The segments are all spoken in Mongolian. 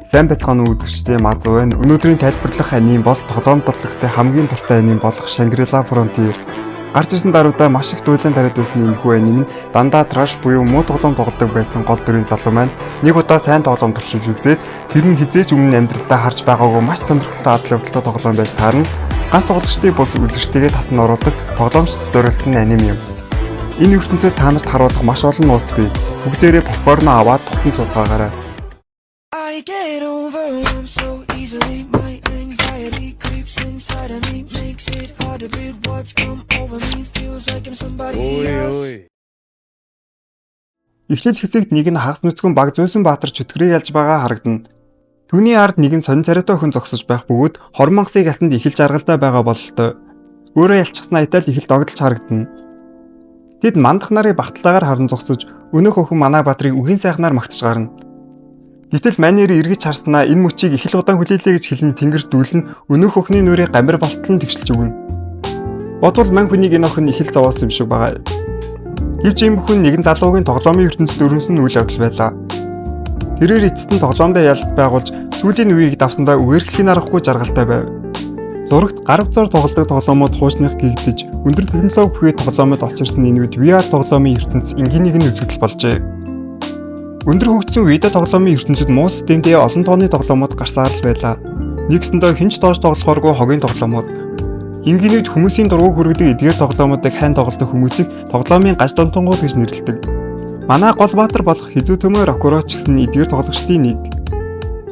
Сайн байцгаана уу үзэгчдээ, Мазуу байна. Өнөөдрийн тайлбарлах анимэ бол тоглоом дурлагчдын хамгийн дуртай анимэ болох Shangri-La Frontier. Гарч ирсэн даруйдаа маш их дуйлан тариад байсан энэхүү анимэ нь дандаа trash буюу муу тоглоом тоглодог байсан гол дүрийн залуу маань нэг удаа сайн тоглоом туршиж үзээд тэр нь хэзээ ч өмнө амьдралдаа харж байгаагүй маш сонирхолтой адал явдалтай тоглоом байж таарна. Ганц тоглогчдыг бус үзэгчтэйгээ татан оруулдаг тоглоомчд зориулсан анимэ юм. Энэ ертөнцид та нарт харуулах маш олон нууц бий. Бүгдээрээ попкорн аваад тухлан сууцгаагаарай. I get overwhelmed so easily. My anxiety creeps inside of me, makes it hard to breathe. What's come over me feels like I'm somebody else. Эхлэл хэсэгт нэг нь хагас нүцгэн баг зөөсөн баатар чөтгөрийг ялж байгаа харагдана. Түүний ард нэгэн сонин царайтай охин зогсож байх бөгөөд хорон мангасыг ялсанд их л жаргалтай байгаа бололтой. Өөрөө ялчихсан аятай л их л догдолж харагдана. Тэд мандах нарыг багтлаагаар харан зогсож өнөөх охин манай баатрыг үгийн сайхнаар магтаж гарна. Гэтэл манер эргэж харснаа энэ мөчийг их л удаан хүлээлээ гэж хэлэн тэнгэр дүүлэн өнөөх охины нүрийг гамбир болтол нь тэгшилж өгнө. Бодвол мань хүнийг энэ охин их л зовоосон юм шиг байгаа. Гэвч ийм бүхэн нэгэн залуугийн тоглоомын ертөнцид өрнөсөн үйл явдал байлаа. Тэрээр эцэст нь тоглоомдоо ялалт байгуулж сүүлийн үеийг давсандаа үгэрхлэхийг аргагүй жаргалтай байв. Зурагт гар утсаар тоглодог тоглоомууд хуучных гэгдэж, өндөр технологи бүхий тоглоомод очирсан энэ үед VR тоглоомын ертөнц энгийн нэгэн үзэгдэл болжээ. Өндөр хөгжсөн видео тоглоомын ертөнцид муу системтэй олон тооны тоглоомууд гарсаар л байлаа. Нэгсэндээ хэн ч тоож тоглохооргүй хогийн тоглоомууд. Энгийн үед хүмүүсийн дургуй хүргэдэг эдгээр тоглоомуудыг хайн тоглодог хүмүүсийг тоглоомын гаж донтонгууд гэж нэрлэдэг. Манай гол баатар болох Хизүү Рокуро ч гэсэн эдгээр тоглогчдын нэг.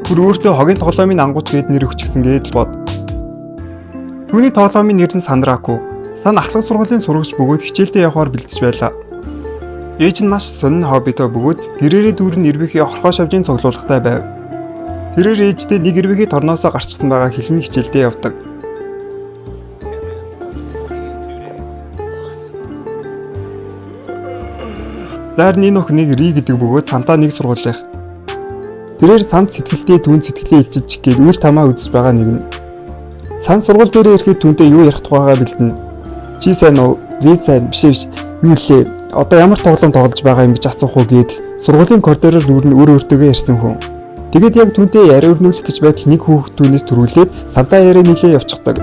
Бүр өөртөө хогийн тоглоомын ангууч гээд нэр өгчихсөн гээд л бод. Түүний тоглоомын нэр нь Санраку. Сан ахлах сургуулийн сурагч бөгөөд хичээлдээ явахаар бэлдэж байлаа. Ээж нь маш сонин хоббитой бөгөөд гэрээрээ дүүрэн нэрвийнхээ хорхоо шавжийн цуглуулгатай байв. Тэрээр ээжтэй нэг эрвийнхээ торноосоо гарчихсан байгаа хэлэн хичээлдээ явдаг. Заар энэ охиныг Ри гэдэг бөгөөд Сантаа нэг сургуулийнх. Тэрээр санд сэтгэлдээ түүн сэтгэлээ илчилж гээд үл тамаа үзэж байгаа нэг нь. Сан сургууль дээрээ ирэхэд түүнтэй юу ярих тухайгаа бэлдэнэ. Чи сайн уу? Би сайн. Биш биш. Юу лээ? Одоо ямар тоглоом тоглож байгаа юм гэж асуух уу гэдэл сургуулийн коридороор дүүрэн өөр өөртөөгөө ярьсан хүн. Тэгээд яг түүнтэй яриа өрнүүлэх гэж байтал нэг хүүхэд түүнээс түрүүлээд Сантаа яриа нилээ явчихдаг.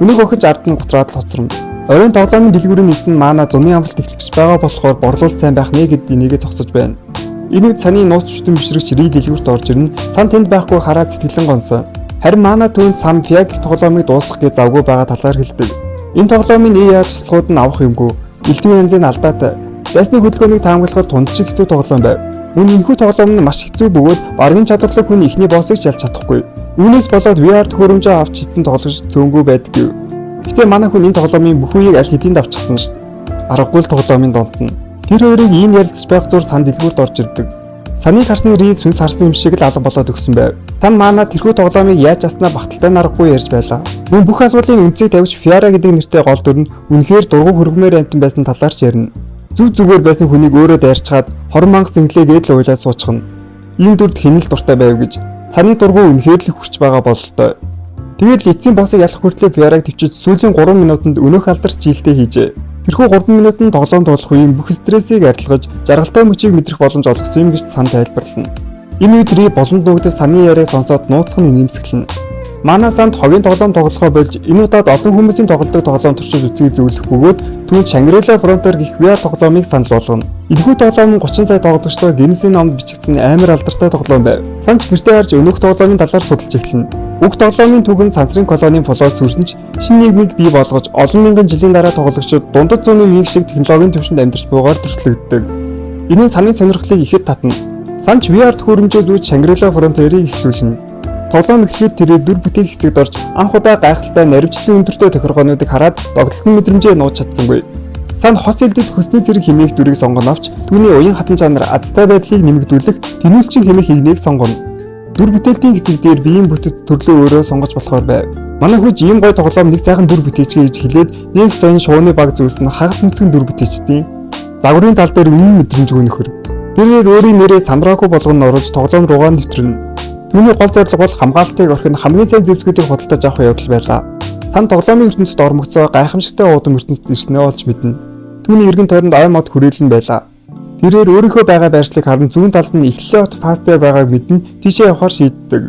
Өнөөх охиж ард нь гутраад л хоцорно. Оройн тоглоомын дэлгүүрийн эзэн маана зуны амралт эхлэх гэж байгаа болохоор борлуулалт сайн байх нэ гэд энийгээ зогсож байна. Энэ үед саны нууц хүчтэн бишрэгч Ри дэлгүүрт орж ирнэ. Сан тэнд байхгүй хараад сэтгэлэн гонсон. Харин маана түүнд сан Фиа гэх тоглоомыг дуусгах гэж завгүй байгаа талаар хэлдэг. Энэ тоглоомын AI туслахууд нь авах юмгүй. Элдвийн янзын алдаатай. Дайсны хөдөлгөөнийг таамаглахад тунд шиг хэцүү тоглоом байв. Мөн энэхүү тоглоом нь маш хэцүү бөгөөд баргийн чадварлаг хүн эхний боссыг ч ялж чадахгүй. Үүнээс болоод VR төхөөрөмжөө авч хийсэн тоглогч цөөнгүй байдаг гэв. Гэтэ манай хүн энэ тоглоомын бүх үеийг аль хэдийн давчихсан шүү дээ. Аргагүй л тоглоомын донд нь. Тэр хоёрыг ийм ярилцж байх зур сан дэлгүүрт орж ирдэг. Саныг харсны Ри сүнс харсан юм шиг л алга болоод өгсөн байв. Тан маана тэрхүү тоглоомыг яаж аснаа багталтай нарахгүй ярьж байлаа. Мөн бүх асуудлын үндсийг тавьж Фиара гэдэг нэртэй гол дүр нь үнэхээр дургу хөргмээр амтан байсан талаар ч ярина. Зүг зүгээр байсан хүнийг өөрөө дайрчхаад хорон мангас инглээ гээд л уйлаад суучихна. Ийм дүрд хэн л дуртай байв гэж. Саны дургу үнэхээр л хурц байгаа бололтой. Тэгээд л эцсийн боссыг ялах хүртлээр Фиараг төвчиж сүүлийн 3 минутанд өнөөх алдарт жилдээ хийжээ. Тэрхүү 3 минутанд тоглоом тоглох үеийн бүх стрессийг арилгаж, жаргалтай мөчийг мэдрэх боломж олгосон юм гэж сан тайлбарлана. Энэ үед Ри болонд нуугдаж саны яриаг сонсоод нууцх нь нэмсэглэнэ. Манай санд хогийн тоглоом тоглохоо болж энэ удаад олон хүмүүсийн тоглодог тоглоом туршиж үзхийг зөвлөх бөгөөд түүнд Shangri-La Frontier гэх VR тоглоомыг санал болгоно. Энэхүү тоглоом нь 30 сая тоглогчтой Гиннесийн номд бичигдсэн амар алдартай тоглоом байв. Санч гэртээ харж өнөөх тоглоомын талаар судалж эхэлнэ. Уг тоглоомын түүхэн сансрын колонийн фолоо сүрсэн ч шинэ нийгмийг бий болгож олон мянган жилийн дараа тоглогчид дундад зууны үеийн шиг технологийн түвшинд амьдарч буйгаар дүрслэгддэг. Энэ нь саны сонирхлыг ихэд татна. Санч VR төхөөрөмжөө зүүж Shangri-La Frontier-ыг эхлүүлнэ. Тоглоом эхлэхэд тэрээр дүр бүтээх хэсэгт орж анх удаа гайхалтай наривчлалын өндөртэй тохиргоонуудыг хараад догдолсон мэдрэмжээ нууж чадсангүй. Сан хоц элдэд хөсний зэрэг хэмээх дүрийг сонгон авч түүний уян хатан чанар азтай байдлыг нэмэгдүүлэх тэнүүлчин хэмээх игнээг сонгоно. Дүр бүтээлтийн хэсэг дээр биеийн бүтэц төрлөө өөрөө сонгож болохоор байв. Манай хүч ийм гой тоглоом нэг сайхан дүр бүтээчгээ гэж хэлээд нэг сонин шууны баг зүйлс нь хагас нүцгэн дүр бүтээчдیں۔ Загварын тал дээр үнэн мэдрэмжгүй нөхөр. Тэрээр өөрийн нэрээ Санраку болгон оруулж тоглоом руугаа нэвтрэнэ. Түүний гол зорилго бол хамгаалтыг орхин хамгийн сайн зэвсгүүдийг худалдаж авах явдал байлаа. Сан тоглоомын ертөнцид ормогцоо гайхамшигтай уудам ертөнцид ирснээ олж мэднэ. Түүний эргэн тойронд ой мод хүрээлэн байлаа. Тэрээр өөрийнхөө байгаа байршлыг харан зүүн талд нь эхлэлийн хот Фастер байгааг мэдэн тийшээ явахар шийддэг.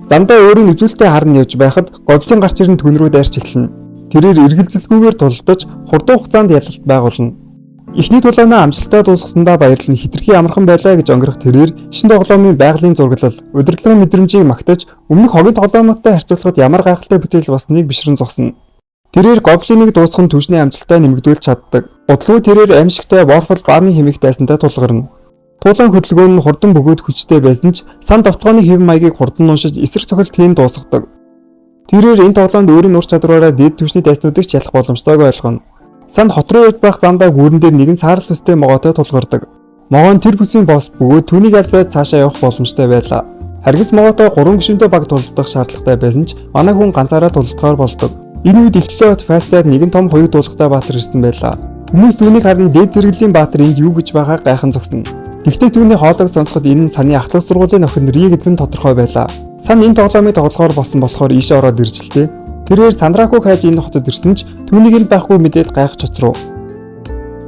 Замдаа өөрийн үзүүлэлтээ харан явж байхад гоблин гарч ирэн түн рүү дайрч эхэлнэ. Тэрээр эргэлзэлгүйгээр тулалдаж хурдан хугацаанд ялалт байгуулна. Эхний тулаанаа амжилттай дуусгасандаа баярлан хэтэрхий амархан байлаа гэж онгирох тэрээр шинэ тоглоомын байгалийн зураглал, удирдлагын мэдрэмжийг магтаж өмнөх хогийн тоглоомтой харьцуулахад ямар гайхалтай бүтээл болсныг бишрэн зогсно. Тэрээр гоблиныг дуусгах нь түвшний амжилтаа нэмэгдүүлж чаддаг. Удалгүй тэрээр аимшигтай Warfel Barney хэмээх дайсантай тулгарна. Тулаан хөдөлгөөн нь хурдан бөгөөд хүчтэй байсан ч сан довтолгооны хэв маягийг хурдан уншиж эсрэг цохилт хийн дуусгадаг. Тэрээр энэ тоглоомд өөрийн ур чадвараараа дээд түвшний дайснуудыг ч ялах боломжтойг ойлгоно. Сан хот руу явж байх замдаа гүүрэн дээр нэгэн саарал төстэй могоотой тулгардаг. Могоо нь тэр бүсийн босс бөгөөд түүнийг ялж байж цаашаа явах боломжтой байлаа. Харгас могоотой 3 гишүүнтэй баг тулалдах шаардлагатай байсан ч манай хүн ганцаараа тулалдахаар болдог. Энэ үед эхлэлийн хот Фастад нэгэн том хоёу дуулгатай баатар ирсэн байлаа. Хүмүүс түүнийг харан дээд зэрэглэлийн баатар энд юу гэж байгааг гайхан зогсно. Гэхдээ түүний хоолойг сонсоход энэ нь Саны ахлах сургуулийн охин Ри гэдэг нь тодорхой байлаа. Сан энэ тоглоомыг тоглохоор болсон болохоор ийшээ ороод ирж л дээ. Тэрээр Сандракуг хайж энэ хотод ирсэн ч түүнийг энд байхгүй мэдээд гайхаж хоцров.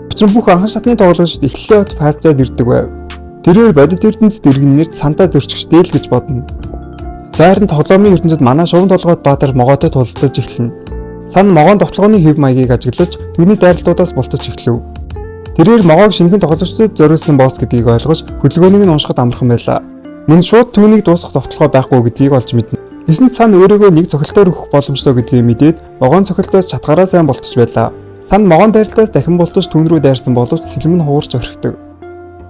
Учир нь бүх анхан шатны тоглогчид эхлэлийн хот Фастад ирдэг байв. Тэрээр бодит ертөнцид иргэнээр Сантаа зөрчигчтэй л гэж бодно. За харин тоглоомын ертөнцид манай шуван толгойд баатар могоотой тулалдаж эхэлнэ. Сан могоон довтолгооны хэв маягийг ажиглаж түүний дайралтуудаас бултаж эхлэв. Тэрээр могоог шинэхэн тоглогчдод зориулсан босс гэдгийг ойлгож хөдөлгөөнийг нь уншихад амархан байлаа. Мөн шууд түүнийг дуусгах довтолгоо байхгүй гэдгийг олж мэднэ. Гэсэн ч Сан өөрийгөө нэг цохилтоор өгөх боломжтой гэдгийг мэдээд могоон цохилтоос чадхаараа сайн болтож байлаа. Сан могоон дайралтаас дахин болтож түүн рүү дайрсан боловч сэлэм нь хугарч орхидог.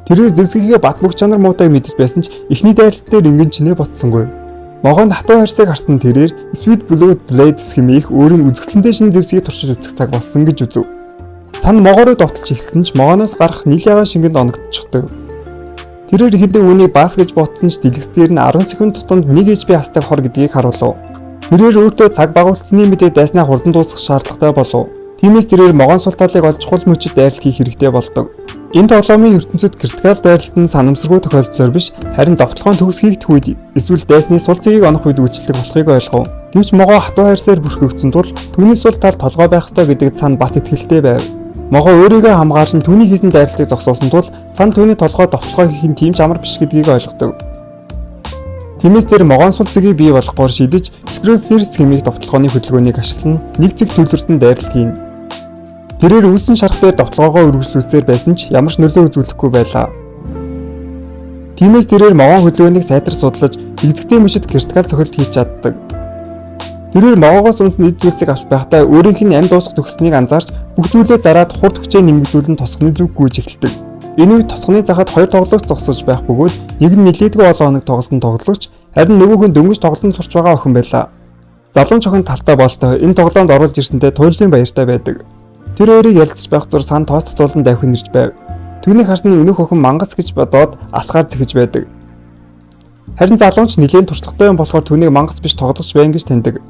Тэрээр зэвсгийнхээ бат бөх чанар муутай мэдэж байсан ч эхний дайралт дээр ингэн чинээ ботсонгүй. Могоонд хатуу харьсыг харсан тэрээр Sweet Blue Blades хэмээх өөрийн үзэсгэлэнтэй шинэ зэвсгийг туршиж үзэх цаг болсон гэж үзэв. Сан могоо руу довтолж эхэлсэн ч могооноос гарах нийл ягаан шингэнд оногдчихдог. Тэрээр ихэндээ үүнийг баас гэж бодсон ч дэлгэц дээр нь 10 секунд тутамд 1 HP хасдаг хор гэдгийг харуулв. Тэрээр өөртөө цаг багуулсны мэдээ дайснаа хурдан дуусгах шаардлагатай болов. Тиймээс тэрээр могоон сул талыг олж чухал мөчид дайралт хийх хэрэгтэй болдог. Энэ тоглоомын ертөнцид critical дайралт нь санамсаргүй тохиолдлоор биш, харин довтолгоон төгс хийгдэх үед эсвэл дайсны сул цэгийг онох үед үйлчлэх болохыг ойлгов. Гэвч могоо хатуу хайрсаар бүрхэгдсэн тул түүний сул тал толгой байх ёстой гэдэгт Сан бат итгэлтэй байв. Могоо өөрийгөө хамгаалан түүний хийсэн дайралтыг зогсоосон тул Сан түүний толгой довтолгоо хийх нь тийм ч амар биш гэдгийг ойлгодог. Тиймээс тэр могоон сул цэгийг бий болгохоор шийдэж Screw Pierce хэмээх довтолгооны хөдөлгөөнийг ашиглан нэг цэг төлөрсөн дайралт хийнэ. Тэрээр үлсэн шарх дээр довтолгоогоо үргэлжлүүлсээр байсан ч ямар ч нөлөө үзүүлэхгүй байлаа. Тиймээс тэрээр могоон хөдөлгөөнийг сайтар судлаж эгзэгтэй мөчид critical цохилт хийж чаддаг. Тэрээр могоогоос унсан эд зүйлсийг авч байхдаа өөрийнх нь амь дуусах төгссөнийг анзаарч бүх зүйлээ зараад хурд хүчээ нэмэгдүүлэн тосгоны зүг гүйж эхэлдэг. Энэ үед тосгоны захад хоёр тоглогч зогсож байх бөгөөд нэг нь нэлээдгүй олон хоног тоглосон тоглогч, харин нөгөөх нь дөнгөж тоглон сурч байгаа охин байлаа. Залуу охин талтай болтой энэ тоглоомд оруулж ирсэнтэй туйлын баяртай байдаг. Тэр өөрийг ярилцж байх зур Сан тост тулан давхин ирж байв. Түүнийг харсны өнөөх охин мангас гэж бодоод алхаар зэхэж байдаг. Харин залуунч нэлээд туршлагатай юм болохоор түүнийг мангас биш тоглогч байна гэж таньдаг.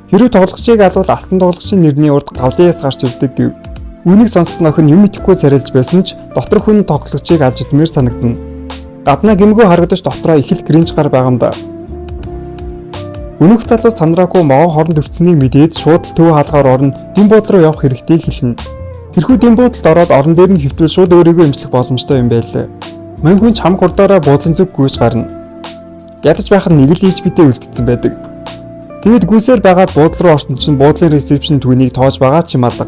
Хэрвээ тоглогчийг алвал алсан тоглогчийн нэрний урд гавлын яс гарч ирдэг гэв. Үүнийг сонссон охин юм идэхгүй царайлж байсан ч дотор хүн тоглогчийг алж үзмээр санагдана. Гаднаа гэмгүй харагдаж дотроо их л cringe гар байгаа юм да. Өнөөх залуу Сандраагүй могоо хоронд өртсөнийг мэдээд шууд л төв хаалгаар орно, дэм буудлын руу явах хэрэгтэй хэлнэ. Тэрхүү дэм буудалд ороод орон дээр нь хэвтвэл шууд өөрийгөө эмчлэх боломжтой юм байлээ. Мань хүн ч хамаг хурдаараа буудлын зүг гүйж гарна. Ядаж байхад нэг л HP-тэй үлдсэн байдаг. Тэгээд гүйсээр байгаад буудлын руу орсон чинь буудлын reception түүнийг тоож байгаа ч юм алга.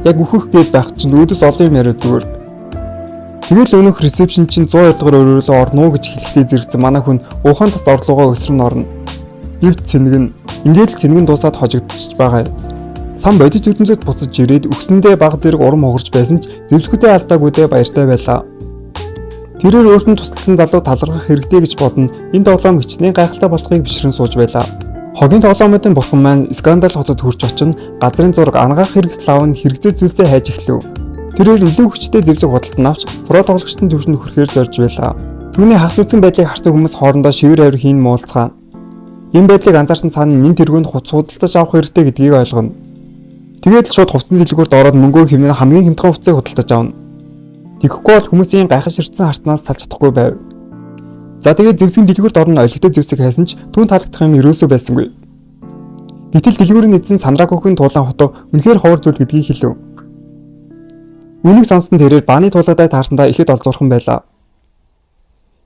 Яг үхэх гээд байх чинь өөдөөс олон юм яриа зүгээр. Тэгэл өнөөх reception чинь 102 дугаар өрөөлөө орно уу гэж хэлэхдээ зэрэгцэн манай хүн уухын тас орлогоо өсрөн орно. Гэвч цэнгэн нь ингээд л цэнгэн дуусаад хожигдчихж байгаа юм. Сан бодит ертөнцөд буцаж ирээд өгсөндөө баг зэрэг урам хугарч байсан ч зэвсгүүдээ алдаагүйдээ баяртай байлаа. Тэрээр өөрт нь тусалсан залуу талархах хэрэгтэй гэж бодно. Энэ тоглоом хичнээн гайхалтай болохыг бишрэн сууж байлаа. Хогийн тоглоомын бурхан маань Скандал хотод хүрч очин газрын зураг ангаах хэрэгсэл аван хэрэгцээ зүйлсээ хайж эхлэв. Тэрээр илүү хүчтэй зэвсэг худалдан авч pro тоглогчдын түвшинд хүрэхээр зорж байлаа. Түүний хас нүцгэн байдлыг харсан хүмүүс хоорондоо шивэр авир хийн муулцгаана. Энэ байдлыг анзаарсан цаана нэн тэргүүнд хувцас худалдаж авах хэрэгтэй гэдгийг ойлгоно. Тэгээд л шууд хувцсны дэлгүүрт ороод мөнгөө хэмнэн хамгийн хямдхан хувцсыг худалдаж авна. Тэгэхгүй бол хүмүүсийн гайхаж ширтсэн хартнаас салж чадахгүй байв. За тэгээд зэвсгийн дэлгүүрт орно олигтой зэвсэг хайсан ч түүн таалагдах юм ерөөсөө байсангүй. Гэтэл дэлгүүрийн эзэн Сандракүхийн туулан хутга үнэхээр ховор зүйл гэдгийг хэлв. Үүнийг сонссон тэрээр бааны тулаатай таарсандаа ихэд олзуурхан байлаа.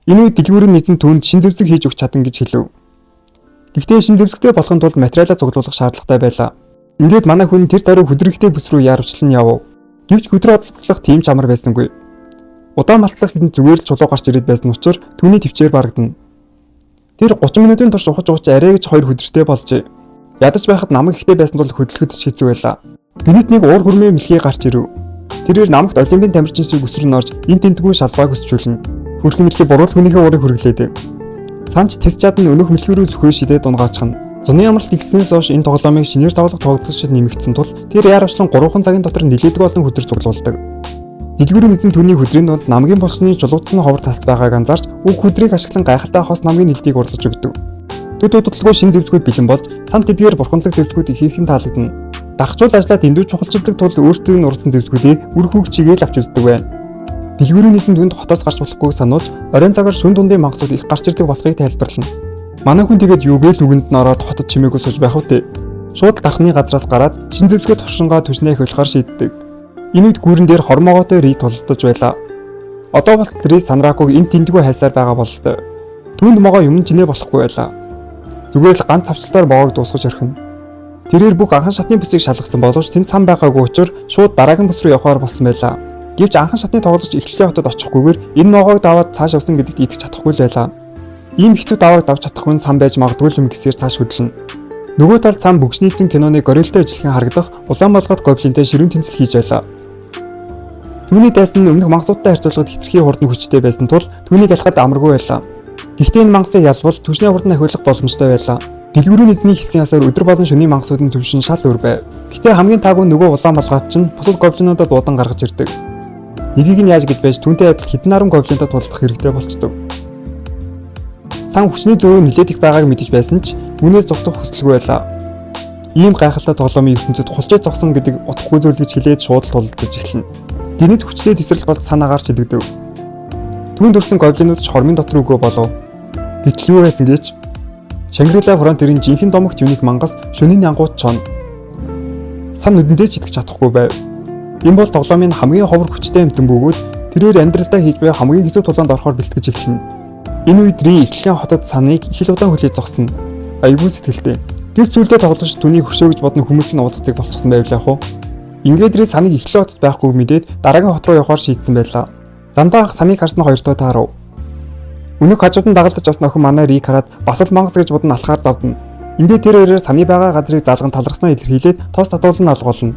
Энэ үед дэлгүүрийн эзэн түүнд шин зэвсэг хийж өгч чадна гэж хэлв. Гэхдээ шин зэвсэгтэй болохын тулд материалаа цуглуулах шаардлагатай байлаа. Ингээд манай хүн тэр даруй хүдрэгтэй бүс рүү яарвчлан явв. Гэвч хүдрээ бодлох тийм ч амар байсангүй. Удаан малтлах гэсэн зүгээр л чулуу гарч ирээд байсан учраас түүний төвчээр барагдана. Тэр 30 минутын турш ухаж ухаж арай гэж хоёр хүдэртэй болжээ. Ядаж байхад намаг ихтэй байсан тул хөдлөхөд ч хэцүү байлаа. Гэнэт нэг уур хүрмээ мэлхий гарч ирэв. Тэрээр намагт олимпийн тамирчин шиг өсрөн орж эн тентгүү шалбааг өсчүүлнэ. Хөрхөн мэлхий буруул хүнийхээ уурыг хүргэлээд. Санч тэс чадан өнөөх мэлхий рүү сүхээ шидээд унгаачхна. Зуны амралт эхэлснээс хойш энэ тоглоомыг шинээр тоглох тоглогчид нэмэгдсэн тул тэр яарвчлан 3 цагийн дотор нэлээдгүй олон хүдэр цуглуулдаг. Дэлгүүрийн эзэн түүний хүдрийн дунд намгийн булшны чулуудсан ховор таст байгааг анзаарч уг хүдрийг ашиглан гайхалтай хос намгийн нэлтийг урлаж өгдөг. Төд удалгүй шин зэвсгүүд бэлэн болж сан тэдгээр бурханлаг зэвсгүүд ихээхэн таалагдана. Дархжуул ажлаа дэндүү чухалчилдаг тул өөрсдөө нь урдсан зэвсгүүдээ үр хүүг чигээл авч үздэг байна. Дэлгүүрийн эзэн түнд хотоос гарч болохгүйг сануулж оройн цагаар шүн дундын мангасууд их гарч ирдэг болохыг тайлбарлана. Манай хүн тэгээд юугээл үгэнд нь ороод хотод чимээгүй сууж байх вэ? Шууд дархны газраас гараад шин зэвсгээ туршингаа түшнээ ахиулахар шийддэг. Энэ үед гүрэн дээр хормоогоотой Ри тулалдаж байлаа. Одоо болтол Ри Санракуг энэ тэндгүй хайсаар байгаа бололтой. Түүнд могоо юм чинээ болохгүй байлаа. Зүгээр л ганц авчлалтаар могоог дуусгаж орхино. Тэрээр бүх анхан шатны бүсийг шалгасан боловч тэнд сан байгаагүй учраас шууд дараагийн бүс рүү явахаар болсон байлаа. Гэвч анхан шатны тоглогч эхлэлийн хотод очихгүйгээр энэ могоог даваад цааш явсан гэдэгт итгэж чадахгүй л байлаа. Ийм хэцүү давааг давж чадахгүй нь сан байж магадгүй юм гэсээр цааш хөдлөнө. Нөгөө талд сан бөгшний эзэн киноны гориллтай ижилхэн харагдах Улаанбалгат гоблинтэй ширүүн тэмцэл хийж байлаа. Түүний дайсан нь өмнөх мангасуудтай харьцуулахад хэтэрхий хурдан хүчтэй байсан тул түүнийг ялахад амаргүй байлаа. Гэхдээ энэ мангасыг ялвал түвшний хурдан ахиулах боломжтой байлаа. Дэлгүүрийн эзний хийсэн ёсоор өдөр болон шөнийн мангасуудын түвшин шал өөр байв. Гэхдээ хамгийн таагүй нөгөө улаан балгаат чинь бусад гоблинуудад дуудан гаргаж ирдэг. Нэгийг нь яаж гэж байж түүнтэй адил хэдэн арван гоблинтой тулдах хэрэгтэй болчдөг. Сан хүчний зөв нэлээд их байгааг мэдэж байсан ч үүнээс зугтах хүсэлгүй байлаа. Ийм гайхалтай тоглоомын ертөнцид хулжээ зогсон гэдэг утгагүй зүйл гэж хэлээд шууд л тулалдаж эхэлнэ. Гэнэт хүчтэй тесрэл болж санаагаар шидэгдэв. Түүнд өрсөн гоблинууд ч хормын дотор өгөө болов. Гэтэл юу байсан гэж Шангрила Фронтерийн жинхэнэ домогт юуник мангас шөнийн ангууд чон. Сан нүдэндээ ч итгэж чадахгүй байв. Энэ бол тоглоомын хамгийн ховор хүчтэй амьтан бөгөөд тэрээр амьдралдаа хийж буй хамгийн хэцүү тулаанд орохоор бэлтгэж эхэлнэ. Энэ үед Ри эхлэлийн хотод саныг их л удаан хүлээж зогсно. Аягүй сэтгэлтэй. Тэр зүйлдээ тоглогч түүнийг хөшөө гэж бодно хүмүүсийн уулзцыг болчихсон байв л яах вэ? Ингээд Ри саныг эхлэлийн хотод байхгүйг мэдээд дараагийн хот руу явахаар шийдсэн байлаа. Замдаа ах саныг харсан хоёртой таарав. Өнөөх хажууд нь дагалдаж явсан охин манай Риг хараад бас л мангас гэж бодон алхахаар завдана. Ингээд тэр хоёроор саны байгаа газрыг залган талархснаа илэрхийлээд тос татуулан алгуулна.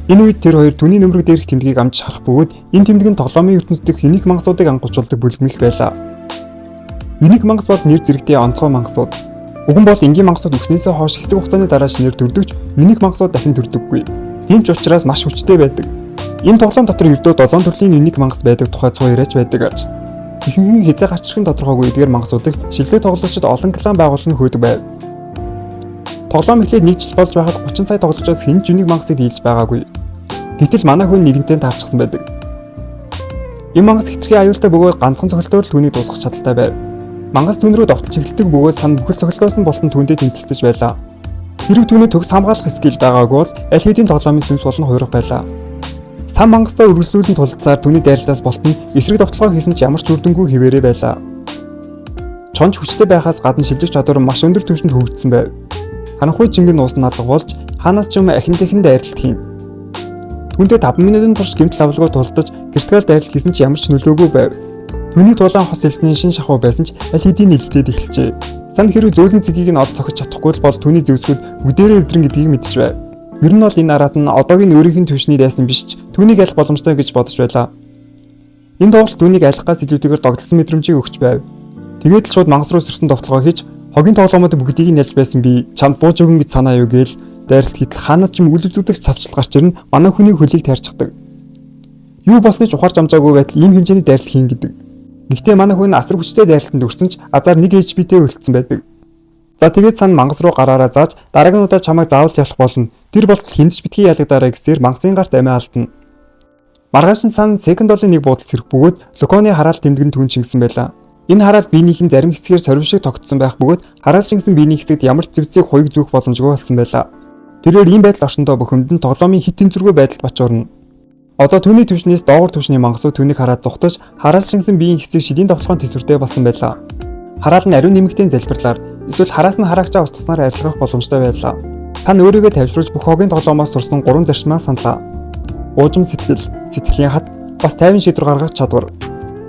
Энэ үед тэр хоёр түүний нөмрөг дээрх тэмдгийг амжиж харах бөгөөд энэ тэмдэг нь тоглоомын ертөнцид дэх unique мангасуудыг ангуучулдаг бүлгэмэх байлаа. Unique мангас бол нэр зэрэгтэй онцгой мангасууд. Уг нь бол энгийн мангасууд өснөөсөө хойш хэсэг хугацааны дараа шинээр төрдөгч unique мангасууд дахин төрдөггүй. Тийм ч учраас маш хүчтэй байдаг. Энэ тоглоом дотор ердөө 7 төрлийн unique мангас байдаг тухай цуу яриач байдаг аж. Ихэнх нь хэзээ гарч ирэх нь тодорхойгүй эдгээр мангасуудыг шилдэг тоглогчид олон клан байгуулан хөөдөг байв. Тоглоом эхлээд нэг жил болж байхад 30 сая тоглогчоос хэн ч unique мангасыг дийлж байгаагүй. Гэтэл манай хүн нэгэнтээ таарчихсан байдаг. Энэ мангас хэтэрхий аюултай бөгөөд ганцхан цохилтоор л түүнийг дуусгах чадaltaй байв. Мангас түүн рүү довтолж эхэлдэг бөгөөд сан бүхэл цохилтоос нь болон түүндээ тэмцэлдэж байлаа. Хэрв түүний төгс хамгаалах skill байгаагүй бол аль хэдийн тоглоомын сүнс болон хувирах байлаа. Сан мангастай үргэлжлүүлэн тулалдсаар түүний дайрлаас болтон эсрэг довтолгоо хийсэн ч ямар ч үр дүнгүй хэвээрээ байлаа. Чонч хүчтэй байхаас гадна шилжих чадвар маш өндөр түвшинд хөгжсөн байв. Харанхуй чингэн уус нь алга болж хаанаас ч юм ахин дахин дайралт хийн. Түүнтэй 5 минутын турш гэмтэл авалгүй тулалдаж critical дайралт хийсэн ч ямар ч нөлөөгүй байв. Түүний тулаан хос элдний шин шахуу байсан ч аль хэдийн нэлтэд эхэлжээ. Сан хэрв зөөлөн цэгийг нь олж цохиж чадахгүй л бол түүний зэвсгүүд бүгдээрээ өвдрөн гэдгийг мэдэж байв. Ер нь бол энэ араат нь одоогийн өөрийнх нь түвшний дайсан биш ч түүнийг алих боломжтой гэж бодож байлаа. Энэ тоглолт түүнийг алихгаас илүүтэйгээр догдолсон мэдрэмжийг өгч байв. Тэгээд л шууд мангас руу сөрсөн довтолгоо хийж хогийн тоглоомууд бүгдийг нь ялж байсан би чамд бууж өгөн гэж санаа юу гээл дайралт хийтэл хаанаас ч юм үл үзэгдэх цавчлал гарч ирнэ манай хүний хөлийг тайрчихдаг. Юу болсныг ч ухаарч амжаагүй байтал ийм хэмжээний дайралт хийн гэдэг. Гэхдээ манай хүн асар хүчтэй дайралтанд өрсөн ч азар 1 HP-тэй үлдсэн байдаг. За тэгээд сан мангас руу гараараа зааж дараагийн удаа чамайг заавал ялах болно. Тэр болтол хэнд ч битгий ялагдаарай гэсээр мангасын гарт амиа алдна. Маргааш нь сан second долын нэг буудал сэрэх бөгөөд Луконы хараал тэмдэг нь түн шингэсэн байлаа. Энэ хараал биенийхэн зарим хэсгээр сорив шиг тогтсон байх бөгөөд хараал шингэсэн биений хэсэгт ямар ч зэвсгийг хуйг зүүх боломжгүй болсон байлаа. Тэрээр ийм байдал орсондоо бухимдан тоглоомын хит тэнцвэргүй байдалд бачуурна. Одоо түүний түвшнээс доогуур түвшний мангасууд түүнийг хараад зугтаж, хараал шингэсэн биеийн хэсэг шидийн довтлогын төсвөртэй болсон байлаа. Хараал нь ариун нэмэгтийн залбирлаар эсвэл хараас нь хараагчаа устгаснаар арилгах боломжтой байлаа. Сан өөрийгөө тайвшруулж бүх хогийн тоглоомоос сурсан гурван зарчмаа саналаа. Уужим сэтгэл, сэтгэлийн хат, бас тайван шийдвэр гаргах чадвар.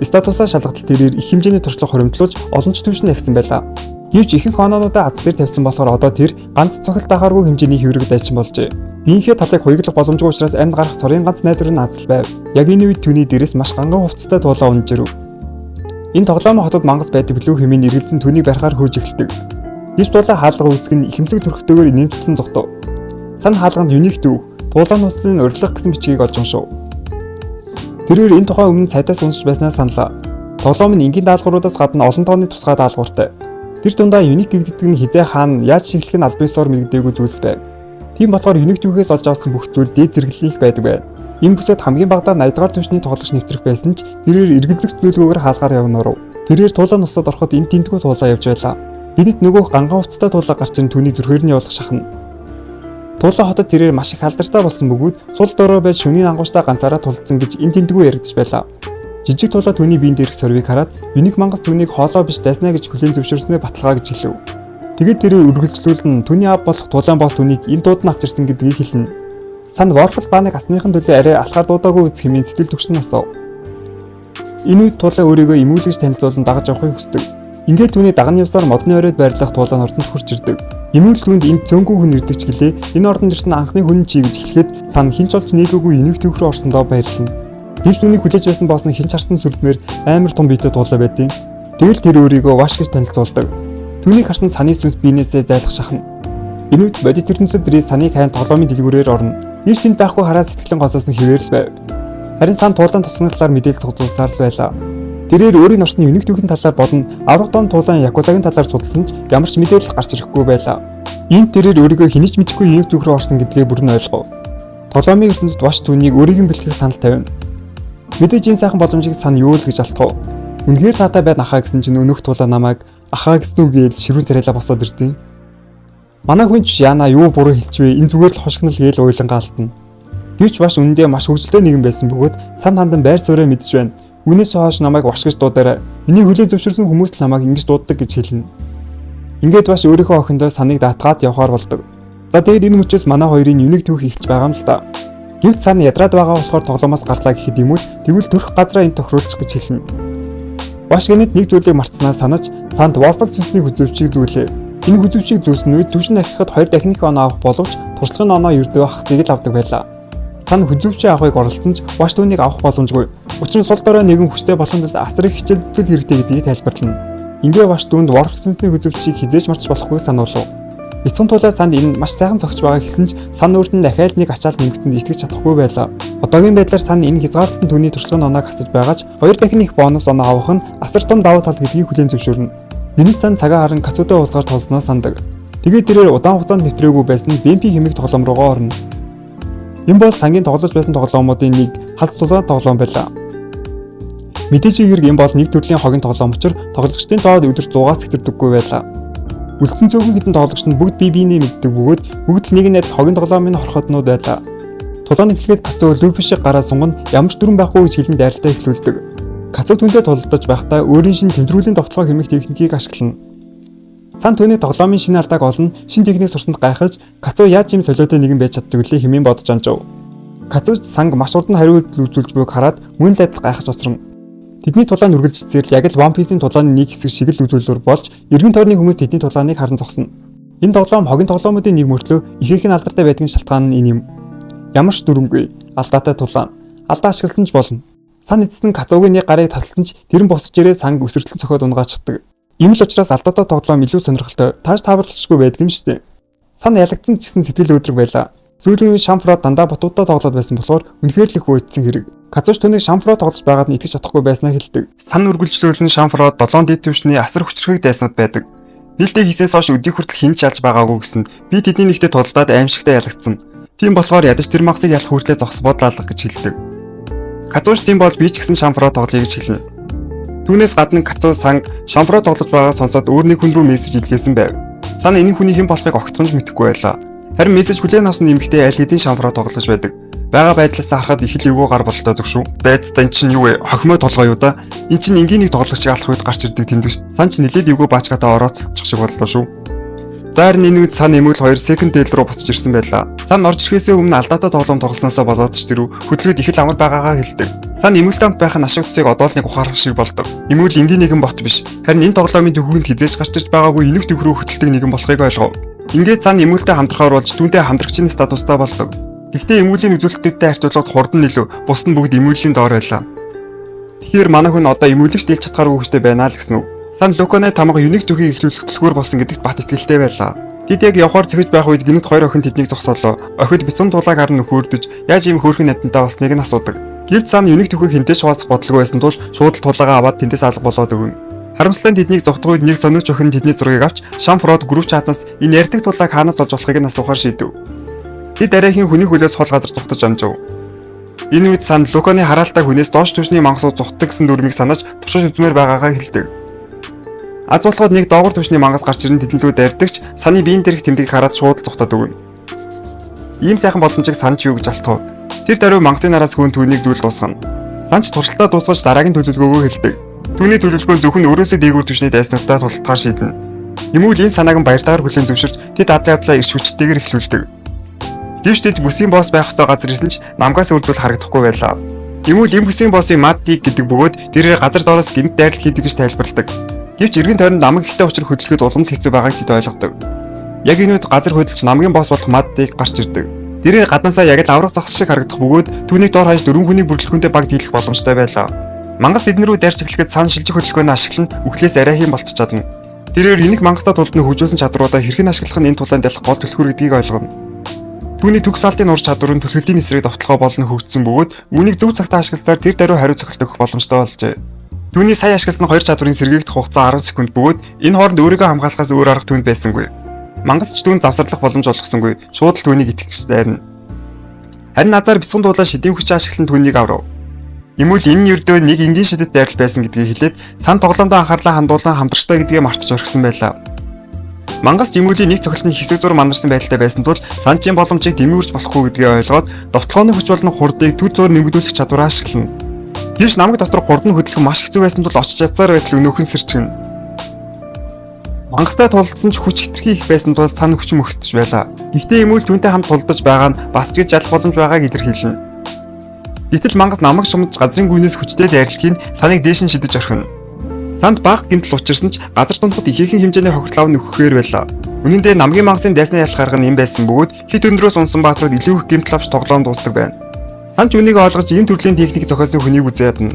Статусаа шалгалтал тэрээр их хэмжээний туршлага хоримтлуулж олон ч түвшинд ахисан байлаа. Гэвч ихэнх оноонуудаа аз дээр тавьсан болохоор одоо тэр ганц цохилт ахааргүй хэмжээний хэврэг дайчин болжээ. Биеийнхээ талыг хуйглах боломжгүй учраас амьд гарах цорын ганц найдвар нь аз л байв. Яг энэ үед түүний дээрээс маш ганган хувцастай туулаа унж ирэв. Энэ тоглоомын хотод мангас байдаг билүү хэмээн эргэлзэн түүнийг барихаар хөөж эхэлдэг. Гэвч туулаа хаалга үүсгэх нь ихэмсэг төрхтэйгээр нэмцлэн зогтов. Сан хаалганд юник дүүх, туулаан нууцлын урилга гэсэн бичгийг олж уншив. Тэрээр энэ тухай өмнө сайтаас уншиж байснаа саналаа. Тоглоом нь энгийн даалгавруудаас гадна олон тооны тусгай даалгавартай. Тэр дундаа unique гэгддэг нь хизээ хаана яаж шингэлэх нь албан ёсоор мэддэггүй зүйлс байв. Тийм болохоор unique түүхээс олж авсан бүх зүйл дээд зэрэглэлийнх байдаг байв. Энэ бүсэд хамгийн багадаа 80 дугаар түвшний тоглогч нэвтрэх байсан ч тэрээр эргэлзэх зүйлгүйгээр хаалгаар явнарав. Тэрээр туулаан нусад ороход энэ тентгүү туулаа явж байлаа. Гэнэт нөгөөх ганган хувцастай туулаа гарч ирэн түүний зүрхээр нь явуулах шахна. Туулаа хотод тэрээр маш их алдартай болсон бөгөөд сул дорой байж шөнийн ангууштай ганцаараа тулдсан гэж энэ тентгүү яригдж байлаа. Жижиг туулаа түүний биеийн дээрх сорвийг хараад Юник мангас түүнийг хоолой биш дайснаа гэж хүлээн зөвшөөрснөө баталгаа гэж хэлв. Тэгээд тэрээр үргэлжлүүлэн түүний аав болох тулаан босс түүнийг энэ дууд нь авчирсан гэдгийг хэлнэ. Сан Ворфл бааныг асныхын төлөө арай алхаар дуудаагүй үз хэмээн сэтгэл түгшин асуув. Энэ үед тулаан өөрийгөө эмүүлгэж танилцуулан дагаж явахыг хүсдэг. Ингээд түүний даган явсаар модны оройд байрлах тулаан ордонд хурж ирдэг. Эмүүл түүнд энд цөөнгүй хүн ирдэг ч гэлээ энэ ордонд ирсэн анхны хүн чи гэж хэлэхэд сан хэн ч олж нээгээгүй юник түүх рүү орсондоо баярлана. Гэвч түүнийг хүлээж байсан босс нь хэн ч харсан сүрдмээр амар том биетэй туулаа байдیں۔ Тэгэл тэр өөрийгөө Ваш гэж танилцуулдаг. Түүнийг харсан саны сүнс биенээсээ зайлах шахна. Энэ үед бодит ертөнцид Ри саныг хайн тоглоомын дэлгүүрээр орно. Нэр тэнд байхгүй хараад сэтгэлэн госоосон хэвээр л байв. Харин сан туулаан тусганы талаар мэдээлэл цуглуулсаар л байлаа. Тэрээр өөрийн орсны юник түүхийн талаар болон авраг дом туулаан Якузагийн талаар судалсан ч ямар ч мэдээлэл гарч ирэхгүй байлаа. Энд тэрээр өөрийгөө хэний ч мэдэхгүй юник түүх рүү орсон гэдгээ бүрэн ойлгов. Тоглоомын ертөнцид Ваш түүнийг өөрийг нь бэлтгэх санал тавина. Мэдээж энэ сайхан боломжийг сан юу л гэж алтгав. Үнэхээр таатай байна ахаа гэсэн чинь өнөөх тулаа намайг ахаа гэсэн үг гээл ширүүн царайлаа босоод ирдیں۔ Манай хүн ч яана юу буруу хэлчвэ, энэ зүгээр л хошигнол гээл уйлангаа алтна. Гэвч Ваш үнэндээ маш хөгжилтэй нэгэн байсан бөгөөд сан хандан байр сууриа мэдж байна. Үүнээс хойш намайг Ваш гэж дуудаарай. Миний хүлээн зөвшөөрсөн хүмүүс л намайг ингэж дууддаг гэж хэлнэ. Ингээд Ваш өөрийнхөө охиндоо саныг даатгаад явхаар болдог. За тэгээд энэ мөчөөс манай хоёрын юник түүх эхэлж байгаа юм л да. Гэвч сан ядраад байгаа болохоор тоглоомоос гарлаа гэхэд юм уу, тэгвэл төрөх газраа энд тохируулчих гэж хэлнэ. Ваш гэнэт нэг зүйлийг мартсанаа санаж санд Warfel сүнсний хүзүүвчийг зүүлээ. Энэ хүзүүвчийг зүүсэн үед түвшин ахихад хоёр дахиных оноо авах боловч туршлагын оноо ердөө хагасыг л авдаг байлаа. Сан хүзүүвчээ авахыг оролдсон ч Ваш түүнийг авах боломжгүй. Учир нь сул дорой нэгэн хүчтэй болохын тулд асар их хичээлдэл хэрэгтэй гэдгийг тайлбарлана. Ингээ Ваш түүнд Warfel сүнсний хүзүүвчийг хэзээ ч мартаж болохгүй сануулав. Бяцхан тулаа санд энэ маш сайхан цогч байгаа хэлсэн ч сан өөрт нь дахиад нэг ачаал нэмэгдсэнд итгэж чадахгүй байлаа. Одоогийн байдлаар сан энэ хязгаарлалтан түүний туршлагын оноог хасаж байгаа ч хоёр дахин их бонус оноо авах нь асар том давуу тал гэдгийг хүлээн зөвшөөрнө. Гэнэт сан цагаа харан Кацутай уулзгаар толсноо сандаг. Тэгээд тэрээр удаан хугацаанд нэвтрээгүй байсан BMP хэмээх тоглоом руугаа орно. Энэ бол сангийн тоглож байсан тоглоомуудын нэг халз тулаан тоглоом байлаа. Мэдээж хэрэг энэ бол нэг төрлийн хогийн тоглоом учраа тоглогчдын тоо өдөрт 100-аас хэтэрдэггүй байлаа. Үлдсэн цөөхөн хэдэн тоглогч нь бүгд бие биенээ мэддэг бөгөөд бүгд л нэг нь адил хогийн тоглоомын хорхотнууд байлаа. Тулаан эхлэхэд Кацу Люфи шиг гараа сунган ямар ч дүрэн байхгүй гэж хэлэн дайралтаа эхлүүлдэг. Кацу түүнтэй тулалдаж байхдаа өөрийн шинэ тэмдрүүлийн довтлогоо хэмээх техникийг ашиглана. Сан түүний тоглоомын шинэ алдааг олно, шинэ техник сурсанд гайхаж Кацу яаж ийм солиотой нэгэн байж чаддаг вүлээ хэмээн бодож амжав. Кацу санг маш урдан хариу үйлдэл үзүүлж буйг хараад мөн л адил гайхаж осорно. Тэдний тулаан үргэлж ицээр л яг л One Piece-ийн тулааны нэг хэсэг шиг л үзүүлвэр болж эргэн тойрны хүмүүс тэдний тулааныг харан зогсно. Энэ тоглоом хогийн тоглоомуудын нэг мөртлөө ихэнх нь алдартай байдгийн шалтгаан нь энэ юм. Ямар ч дүрмгүй алдаатай тулаан. Алдаа ашигласан ч болно. Сан эцэст нь Кацугийн нэг гарыг тасалсан ч тэр нь босч ирээ санг өсөртлөн цохиод унгаачдаг. Ийм л учраас алдаатай тоглоом илүү сонирхолтой, тааж тааварлажгүй байдаг юм шүү дээ. Сан ялагдсан ч гэсэн сэтгэл өөдрөг байлаа. Сүүлийн үе Шамфро дандаа ботуудаа тоглоод байсан болохоор үнэхээр л их уйдсан хэрэг. Кацууч түүнийг Шамфро тоглож байгаад нь итгэж чадахгүй байснаа хэлдэг. Сан үргэлжлүүлэн Шамфро 7 дэд түвшний асар хүчрхэг дайснууд байдаг. Нийлдээ хийсээс хойш өдийг хүртэл хэн ч ялж байгаагүй гэсэн би тэдний нэгтээ тулдаад аимшигтай ялагдсан. Тийм болохоор ядаж тэр мангасыг ялах хүртлээ зогс бодол алга гэж хэлдэг. Кацууч тийм бол би ч гэсэн Шамфро тоглоё гэж хэлнэ. Түүнээс гадна Кацуу санг Шамфро тоглож байгааг сонсоод өөр нэг хүн рүү мессеж илгээсэн байв. Сан энэ хүний хэн болохыг огтхон ч мэдэхгүй байлаа. Харин мессеж хүлээн авсан эмэгтэй аль хэдийн шамфро тоглож байдаг. Бага байдлаас харахад их л эвгүй гар болтоод өг шүү. Байцтай эн чинь юу вэ? Хохимоо толгой юу да? Эн чинь энгийн нэг тоглогчийг алах үед гарч ирдэг тэмдэг шүү. Сан ч нилээд эвгүй баачгатаа орооцолчих шиг боллоо шүү. За харин энэ үед Сан Эмүүл 2 second tail руу буцаж ирсэн байлаа. Сан орж ирэхээсээ өмнө алдаатай тоглоом тоглосноосоо болоод ч тэрүү хөдөлгөөд их л амар байгаагаа хэлдэг. Сан Эмүүлтэй хамт байх нь ашиг тусыг одоо л нэг ухаарах шиг болдог. Эмүүл энгийн нэгэн бот биш. Харин энэ тоглоомын төхөөгөнд хизээж гарч ирж байгаагүй энэх төхрөө хөтэлдэг нэгэн болохыг ойлгов. Ингээд Сан Эмүүлтэй хамтрахаар болж түүнтэй хамтрагчийн статустай болдог. Гэхдээ Эмүүлийн үзүүлэлтүүдтэй харьцуулахад хурдан илүү, бус нь бүгд Эмүүлийн доор байлаа. Тэгэхээр манай хүн одоо эмүүлэгч дийлж чадхааргүй хүчтэй байна л гэсэн үг. Сан Луканы тамга юник түүхийг эхлүүлэх түлхүүр болсон гэдэгт бат итгэлтэй байлаа. Тэд яг явхаар зөхөж байх үед гинэт хоёр охин тэднийг зогсоолоо. Охид бяцхан тулааг харан нөхөрдөж яаж ийм хөөрхөн амьтантай болсныг нь асуудаг. Гэвч Сан юник түүхийг хэнтэй ч хуваалцах бодлого байсан тул шууд л тулаагаа аваад тэндээс алга болоод өгнө. Харамсалтай нь тэднийг зогтох үед нэг сониуч охин тэдний зургийг авч Шамфрод group chat аас энэ ярьдаг тулааг хаанаас олж болохыг нь асуухаар шийдэв. Тэд арайхийн хүний хөлөөс хол газар зугтаж амжив. Энэ үед Сан Луканы хараалтай хүнээс доош түвшний мангасууд зугтдаг гэсэн дүрмийг санаж туршиж үзмээр байгаагаа хэлдэг. Аз болоход нэг доогуур түвшний мангас гарч ирэн тэдэн лүү дайрдагч Саны биеийн дээрх тэмдгийг хараад шууд л зугтаад өгнө. Ийм сайхан боломжийг Сан ч юу гэж алтав. Тэр даруй мангасын нараас хүн түүнийг зүйл дуусгана. Сан ч туршилтаа дуусгаж дараагийн төлөвлөгөөгөө хэлдэг. Түүний төлөвлөгөө нь зөвхөн өөрөөсөө дээгүүр түвшний дайснуудтай тултахаар шийднэ. Эмүүл энэ санааг нь баяртайгаар хүлээн зөвшөөрч тэд адлын явдлаа эрч хүчтэйгээр эхлүүлдэг. Гэвч тэд бүсийн босс байх ёстой газар ирсэн ч намгаас өөр зүйл харагдахгүй байлаа. Эмүүл эм бүсийн боссын Маддиг гэдэг бөгөөд тэрээр газар доороос гинт дайрал хийдэг гэж тайлбарладаг. Гэвч эргэн тойронд намаг ихтэй учрах хөдөлгөөд улам л хэцүү байгааг тэд ойлгодог. Яг энэ үед газар хөдөлж намгийн босс болох Маддиг гарч ирдэг. Тэрээр гаднаасаа яг л аврах загас шиг харагдах бөгөөд түүнийг доор хаяж дөрвөн хүний бүрэлдэхүүнтэй баг дийлэх боломжтой байлаа. Мангас тэдэн рүү дайрч эхлэхэд Сан шилжих хөдөлгөөнөө ашиглан үхлээс арайхийн болчих чадна. Тэрээр энэх мангастай тулд нь хөгжүүлсэн чадваруудаа хэрхэн ашиглах нь энэ тулаанд ялах гол түлхүүр гэдгийг ойлгоно. Түүний төгс салтын ур чадвар нь түлхэлтийн эсрэг довтлогоо болон хөгжсөн бөгөөд үүнийг зөв цагтаа ашигласаар тэр даруй хариу цохилт өгөх боломжтой болжээ. Түүний сая ашигласан хоёр чадварын сэргээгдэх хугацаа 10 секунд бөгөөд энэ хооронд өөрийгөө хамгаалахаас өөр арга түүнд байсангүй. Мангас ч түүнд завсарлах боломж олгосонгүй. Шууд л түүнийг итгэх гэж дайрна. Харин назар бяцхан дуулаа шидийн хүч ашиглан түүнийг аврав. Эмүүл энэ нь ердөө нэг энгийн шидэт дайрал байсан гэдгийг хэлээд Сан тоглоомдоо анхаарлаа хандуулан хамтрагчтай гэдгээ мартаж орхисон байлаа. Мангас ч Эмүүлийн нэг цохилтны хэсэг зур манарсан байдалтай байсан тул Санчийн боломжийг дэмүүрч болохгүй гэдгээ ойлгоод довтлооны хүч болон хурдыг төд зур нэмэгдүүлэх чадвараа ашиглана. Гэвч намаг дотор хурд нь хөдлөх маш хэцүү байсан тул очиж чадсаар байтал өнөөхөн сэрчгэнэ. Мангастай тулалдсан ч хүч хэтэрхий их байсан тул Сан хүчин мөхсдөж байлаа. Гэхдээ Эмүүл түүнтэй хамт тулдаж байгаа нь бас ч гэж ялах боломж байгааг илэрхийлнэ. Гэтэл мангас намаг шумж газрын гүнээс хүчтэй дайрлахын Саныг дээш нь шидэж орхино. Санд бага гэмтэл учирсан ч газар тунхад ихээхэн хэмжээний хохирол ав нөхөхээр байлаа. Үнэн дээр намгийн мангасын дайснаа ялах арга нь юм байсан бөгөөд хит өндрөөс унсан баатрууд илүү их гэмтэл авч тоглоом дуустдаг байна. Сан ч үнийг ойлгож ийм төрлийн техник зохиосон хүнийг үзээ ядна.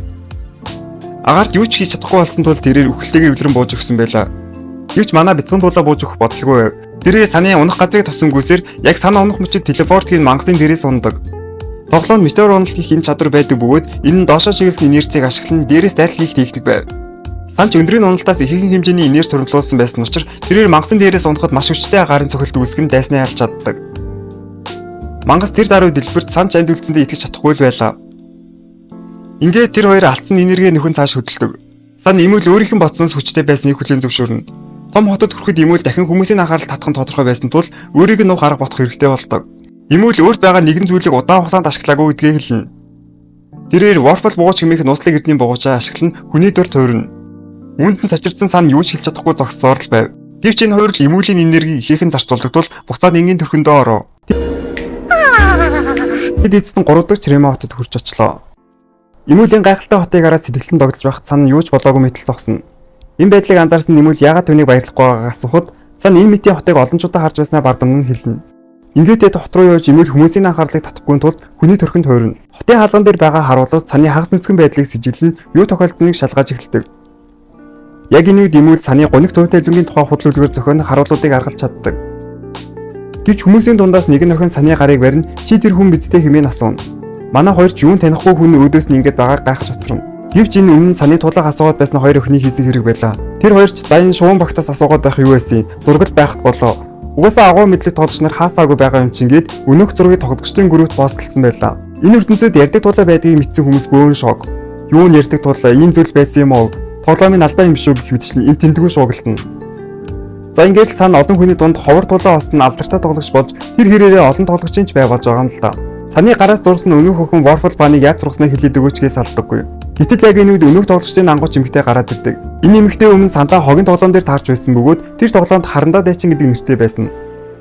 Агаарт юу ч хийж чадахгүй болсон тул тэрээр үхэлтэйгээ эвлэрэн бууж өгсөн байлаа. Гэвч манай бяцхан тулаа бууж өгөх бодлого байв. Тэрээр Саны унах газрыг тосон гүйсээр яг Сан унах мөчид teleport хийн мангасын дээрээс унадаг. Тоглоомд метеор унал гэх энэ чадвар байдаг бөгөөд энэ нь доошоо чиглэсэн инерцийг ашиглан дээрээс дайрал хийх техник байв. Сан ч өндрийн уналтаас ихээхэн хэмжээний энерги хуримтлуулсан байсан учраас тэрээр мангасын дээрээс унахад маш хүчтэй агаарын цохилт үүсгэн дайснаа ялж чаддаг. Мангас тэр даруй дэлбэрч Сан ч амьд үлдсэндээ итгэж чадахгүй л байлаа. Ингээд тэр хоёр алдсан энерги нөхөн цааш хөдөлдөг. Сан Эмүүл өөрийнх нь бодсоноос хүчтэй байсныг хүлээн зөвшөөрнө. Том хотод хүрэхэд Эмүүл дахин хүмүүсийн анхаарал татах нь тодорхой байсан тул өөрийг нь нуух арга бодох хэрэгтэй болдог. Эмүүл өөрт байгаа нэгэн зүйлийг удаан хугацаанд ашиглаагүй гэдгийг хэлнэ. Тэрээр Warple буугач хэмээх нууцлаг эрдний буугачаа ашиглан хүний дур туурна. Үүнд нь цочирдсан Сан юу ч хэлж чадахгүй зогссоор л байв. Гэвч энэ хоёр л Эмүүлийн энергийг ихээхэн зарцуулдаг тул буцаад энгийн төрхөндөө оров. Тэд эцэст нь 3 дахь Чрема хотод хүрч очлоо. Эмүүлийн гайхалтай хотыг хараад сэтгэлд нь догдолж байхад Сан юу ч болоогүй мэтэл зогсно. Энэ байдлыг анзаарсан Эмүүл яагаад түүнийг баярлахгүй байгаагаа асуухад Сан энэ мэтийн хотыг олон ч удаа харж байснаа бардамнан хэлнэ. Ингээд тэд хот руу явж Эмүүл хүмүүсийн анхаарлыг татахгүй тулд хүний төрхөнд хуурна. Хотын хаалган дээр байгаа харуулууд Саны хагас нүцгэн байдлыг сэжиглэн юу тохиолдсныг шалгаж эхэлдэг. Яг энэ үед Эмүүл Саны гуниг туйтай лүнгийн тухай худал үлгэр зохион харуулуудыг аргалж чаддаг. Гэвч хүмүүсийн дундаас нэгэн охин Саны гарыг барина, чи тэр хүн биз дээ хэмээн асууна. Манай хоёр ч юун танихгүй хүн өөдөөс нь ингэж байгааг гайхаж хоцорно. Гэвч энэ өмнө Саны тулааг асуугаад байсан хоёр охины хийсэн хэрэг байлаа. Тэр хоёр ч заян шуун багтаас асуугаад байх юу байсан юм. Зураг л байхад болоо. Угаасаа агуу мэдлэг тоглогч нар хаасаагүй байгаа юм чинь гээд өнөөх зургийг тоглогчдын группт постлсон байлаа. Энэ ертөнцид ярьдаг тулаа байдгийг мэдсэн хүмүүс бөөн шок. Юу нь ярьдаг тулаа ийм зүйл байсан юм уу? Тоглоомын алдаа юм шүү гэх мэтчлэн энэ тэмдгүү шуугилтана. За, ингээд л Сан олон хүний дунд ховор тулаан олсон алдартай тоглогч болж, тэр хэрээрээ олон тоглогчийн ч бай болж байгаа юм л да. Саны гараас зурсан өнөөх охин Warfel Bunny-г яаж сургаснаа хэлээд өгөөч гэж салдаггүй. Гэтэл яг энэ үед өнөөх тоглогчдын ангууч эмэгтэй гараад ирдэг. Энэ эмэгтэй өмнө Сандаа хогийн тоглоом дээр таарч байсан бөгөөд тэр тоглоомд Харандаа дайчин гэдэг нэртэй байсан.